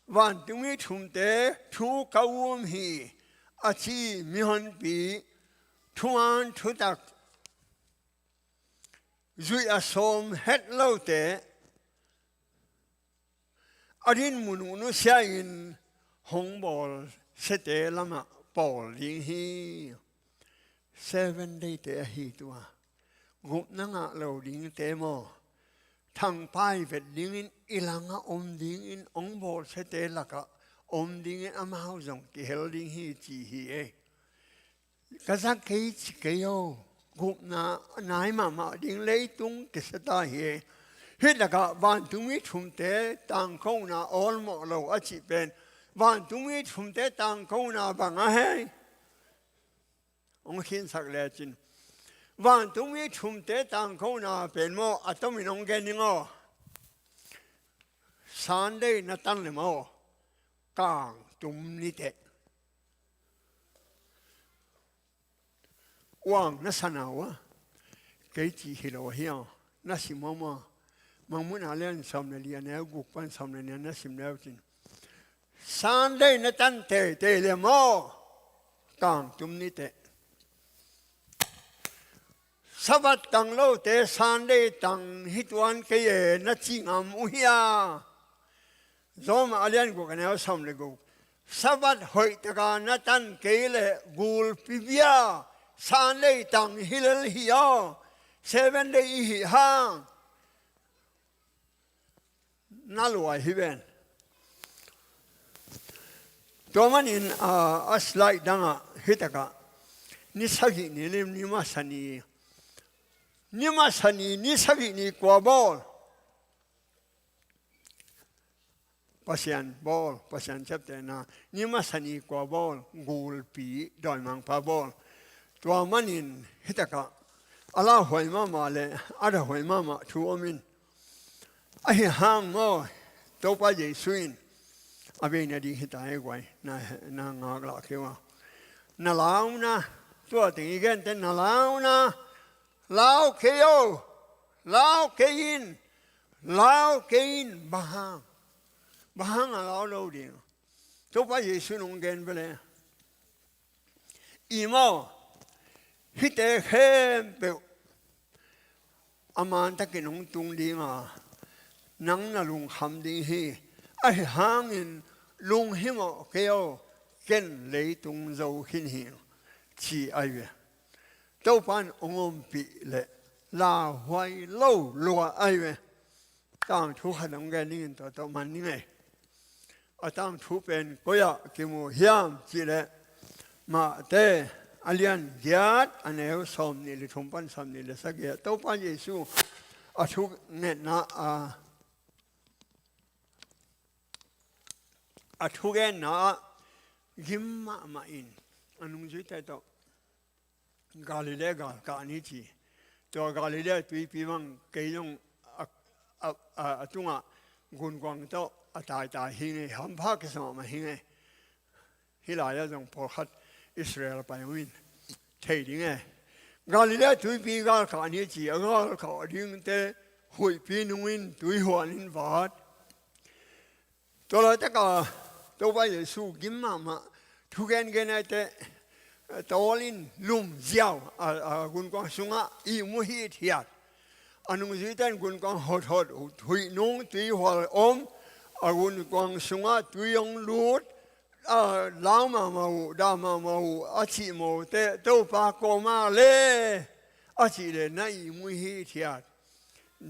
vantungmi thumte thu ka um hi, a ci mihonpi, thuman thutak, zuih a sawm het lote, a dinmun uh nusia-in hong bawlsiate lamah pawl ding hi. Seven Day-te ahi tua. Gupna ngah lo dingte maw? Thangpai vet dingin i langah om dingin hong bawlsiate lakah om dingin amau zong kihel ding hi ci hi ei. Ka za kei ci kei aw. Gupna nai mahmah ding leitung kisa ta hi ei. Hih lakah vantungmi thumte tangkona awlmawh lo a cih pen vantungmi thumte tangkona bang a hei? Hong khinsak lecin vantungmi thumte tangkona pen maw a tomin hong gen ning aw. Sunday na tan le maw, kangtum ni teh. Uang na sa na uh a, kei cih hi lo ahi a, na sim aw maw. Mangmuhna lian sawm le li a neu guk pan sawm le nih na sim leu cin, Sunday na tan teitei le maw, kangtum ni teh. Sabbath tang lote Sunday tang hi tuan kei e na ci ngam uh hia? Rom a lian guk a neu sawm le guk. Sabbath hoihtaka na tan kei leh gulpi bia Sunday tang hi lel hi aw. Seven Day i hih hang na luai hi ven. Tua manin a, a slide dangah hitakah ni sagih ni lim ni masa ni, ni masa ni, ni sagih ni kua bawl? Pasian bawl, Pasian ciaptehna, ni masa ni kua bawl? Gulpi, dawimangpa bawl. Tua manin hitakah a lauhuai mahmah le a dahuai mahmah thu om in. Ahi hang maw, Topa Jesu in a bei nading hita hi guai, na, na ngaklah kei uh a. Na launa, tua teng i gente na launa, lau kei o, lau kei in, lau kei in, bang hang? Bang hang a lau lo ding? Topa Jesu in hong gen ve leh, i maw, hihte khempeuh a mantakin hong tung ding a, nang na lungkham ding hi. Ahi hangin lunghimawh kei o, ken leitung zo khin hi, ci ahi ve. Topa in hong ompih leh lauhuai lo lua ahi ve. Tangthu khat hong gen dingin tua tawh man ning ei. A tangthu pen koi-ah kimu hiam cih leh, Mate a lian giat a neu sawm nih le thum pan sawm nih le sagih ah Topa Jesu a thungetna a, a thugenna ah gim mahmah in a nungzuite tawh Galilee gal kah ni ci. Tua Galilee tuipi bang kei zong a, a, a, a tungah gunkuang tawh a taitai hi ngei, hampha kisa mahmah hi ngei. Hih lai-ah zong pawlkhat Israel pai ung in thei ding e. Galilee tuipi galkah ni ci a galkah dingte huihpi nungin tuihuan in vat. Tua laitakah Topa Jesu gim mahmah thugengen aite tawl in lum ziau a, a gunkuang sungah ihmu hithiat. A nungzuite in gunkuang hothot uh, huih nung tuihual om, a gunkuang sungah tui hong lut, a, lau mahmah uh, dah mahmah uh, a cih mawte, Topa kawmah le a cih le na ihmu hithiat.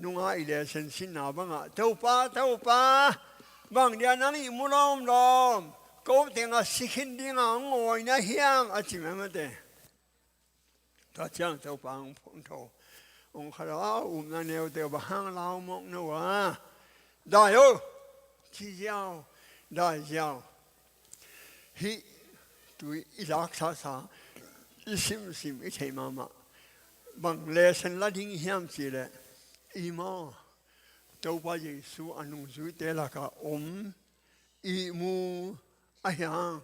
Nunga i le sensinna bangah, Topa, Topa, bang dia nang ihmu lawmlawm, ko tengah si khin dinga hong ngawi na hiam, a ci mah mate. Tua ciang Topa hong phawng tho. Hong kha lo a, upna neute uh, bang hang lau mawk no a. Dai o, ci ziau, dai ziau. Hih tui i laksasa, i simsim, i theih mahmah. Bang lesson la ding hiam cih leh, i maw, Topa Jesu a nungzuite lakah om, ihmu a hiang,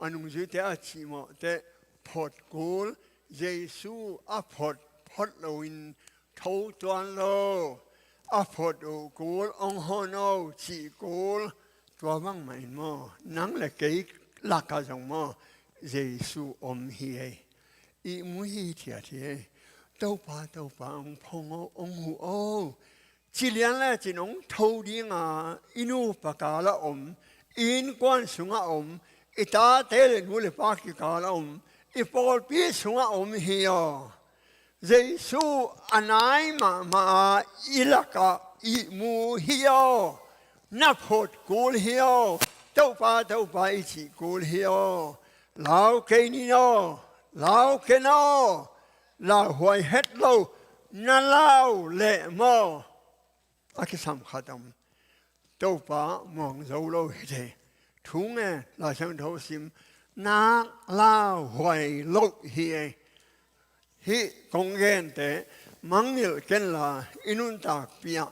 a nungzuite a cih mawte phot kul, Jesu a phot, phot loin tho tuan lo, a phot uh kul, hong hon o cih kul, tua bangmah in maw, nang le kei lakah zong maw, Jesu om hi ei. Ihmu hithiat hi ei. Topa, Topa, hong phong o, hong huh o. Ci lian lecin hong tho dinga, i nupa kalah om, i innkuan sungah om, i tate le nu le pa kikalah om, i pawlpi sungah om hi aw. Jesu a nai mahmah a, i lakah ihmu hi aw. Na phot kul hi aw. Topa, Topa i cih kul hi aw. Lau kei ni aw. Lau ken aw. Lauhuai het lo. Na lau leh maw, a kisam khat om. Topa muang zo lo hi thei. Thu ngen, Lai Siangtho sim, nak lauhuai loh hi ei. Hih kong gente mangngilh kenla, i nuntakpih ah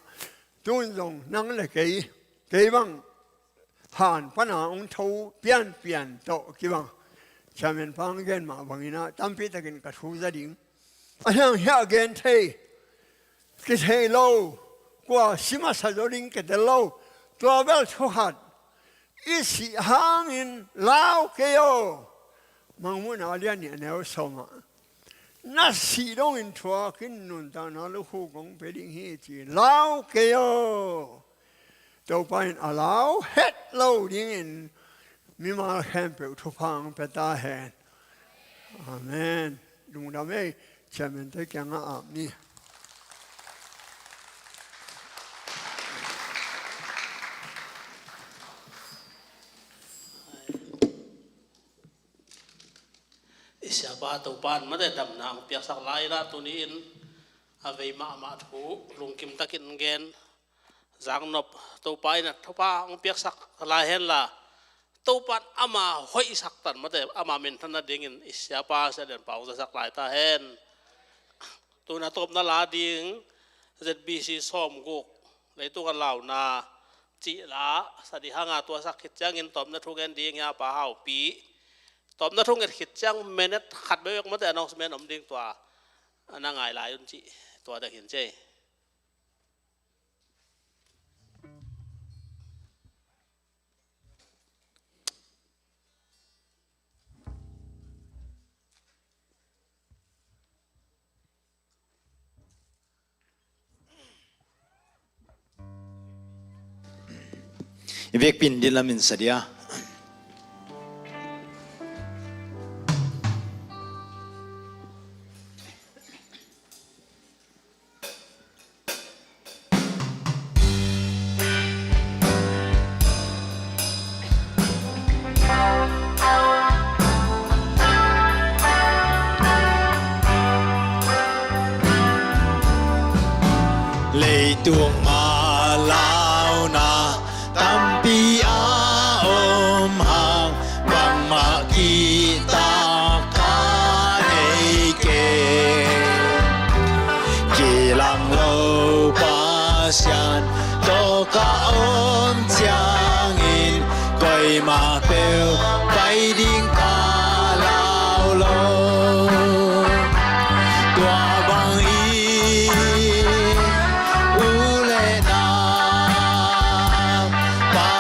tun zong nang le kei, kei bang han pana hong tho pianpian tawh kibang. Chairman pa hong gen mah bangin ah tampi takin ka thu za ding. A hiang hiah gen thei, kithei lo, kua si masa zaw ding kitel lo, tua bel thu khat. I sih hangin lau kei aw. Mangmuhna a lian nih a neu sawm ah, na sih dongin thuak in, nuntakna lukhu kong pia ding hi ci, lau kei aw. Topa in a lau het lo dingin mimal khempeuh thupha hong pia ta hen. Amen. Lungdam ei, chairman te kiangah ap ni. I siapa Topa in mate damna hong piaksak lai-in ah tuni-in a vei mahmah thu lungkim takin gen zang nop. Topa in a thupha hong piaksak lai henla, Topa in ama hoihsak tan mate, ama minthan nadingin i siapa Sia Lian Pa hong zasak lai ta hen. Tuna tawpna la ding Z B C sawmguk, leitung a launa cih la sa dih hanga, tua sak khit ciangin tawpna thu ngen ding hi a, Pa Haupi. Tawpna thu nget khit ciang minute khat bekbek mate announcement om ding, tua na ngai lai un cih, tua dek hin cei. I biakpi in din lamin sa dia. Leitung a launa tampi a om hang, bangmah kihtak ka nei kei.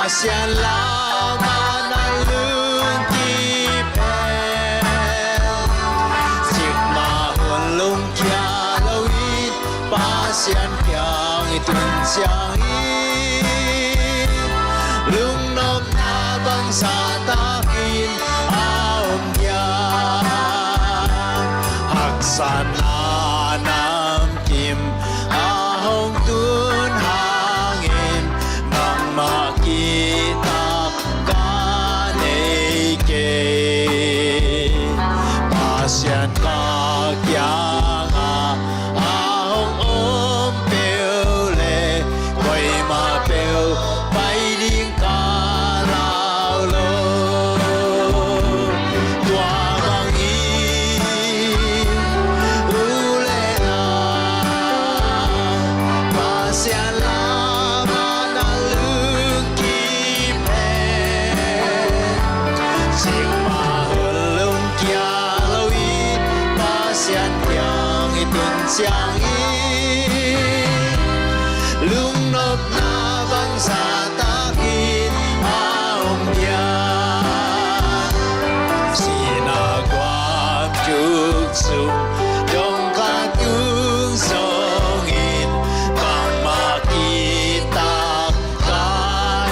Pasian lamah na lungkip hen. Cikmah hun lungkia loin Pasian kiang i tun ciangin, lungnopna bangzah takin a om hiam? Haksatna namkim a hong tun hangin bangmah kitak ka nei kei. Pasian ka kiangah a hong om peuh le koimah peuh pai ding ka lau lo. Tua bangin u le nau Pasian lamah na lungkip hen. Cikmah hun lungkia loin Pasian kiang i tun ciangin, lungnopna bangzah takin a om hiam? Sinah guam tuk sung dong ka tung zongin bangmah kitak ka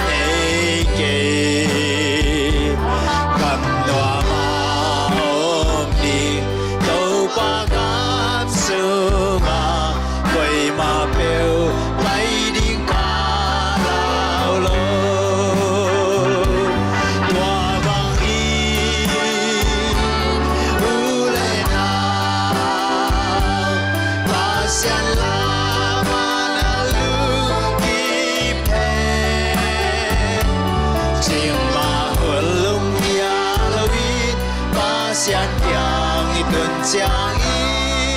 nei kei. Gam nuam a om ding Topa gam sungah koimah peuh pai ding ka lau lo. Tua bangin u le nau Pasian lamah na lungkip hen. Cikmah hun lungkia loin Pasian kiang i tun ciangin,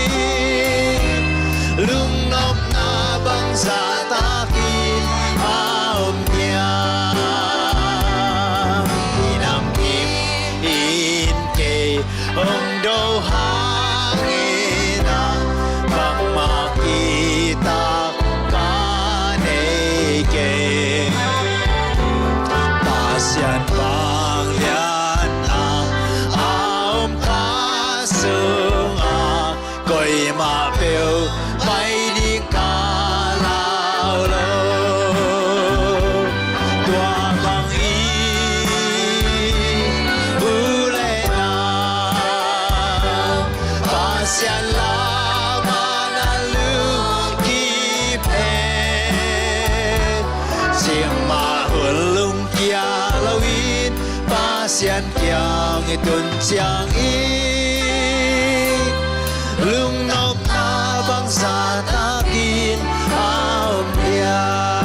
lungnopna bangzah takin a om hiam? I namkim in kei hong do hangin ah bangmah kitak ka nei kei. Pasian vangliatna a om ka sungah koimah peuh pai ding ka lau lo. Tua bangin u le nau Pasian lamah na lungkip hen. Cikmah hun lungkia loin Pasian kiang i tun ciangin, lungnopna bangzah takin a om hiam?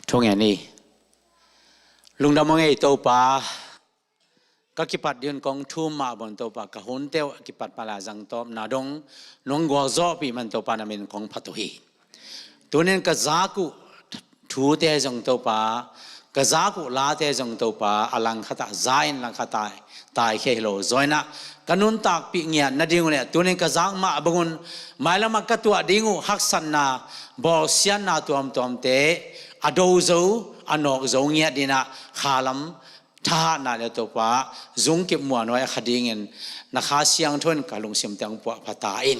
Thungen ni. Lungdam hang ei Topa. Ka kipat ding un kong thum mah bang Topa, ka hun teuh a kipat pala zang tawpna dong nong gualzawhpih man Topa, na min kong phat uh hi. Tunin ka zak uh thute zong Topa, ka zak uh late zong Topa, a langkhat ah za in langkhat ah taikhia hi lo zaw in ah, ka nuntakpih ngiat nading uh le tunin ka zak mah bang un mailam ah ka tuah ding uh haksatna, bawlsiatna tuamtuamte a do zo, a nawk zo ngiat ding ah, khalam thahatna le Topa zungkip muanhuai a kha dingin na Kha Siangtho in ka lungsim teng puahpha ta in.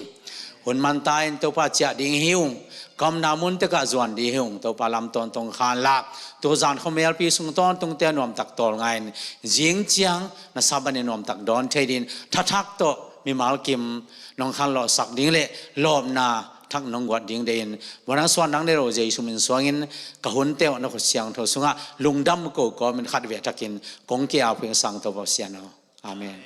Hun man ta in Topa, ciah ding hi ung, ka omna mun tekah zuan ding hi ung Topa, lam tawntung khan la. Tuzan khuamialpi sung tawntungte nuamtak tawlnga in, zing ciang na Sabbath ni nuamtak dawn thei dingin thathak tawh mimal kim nong khanlawhsak ding le lawpna thak nong guat ding deihin, vanah suan nang nei lo Jesu min suangin ka hun teuh na khut siangtho sungah lungdam ko kawmin khatvei takin kong ki-ap hi ing Sangto Pasian aw. Amen.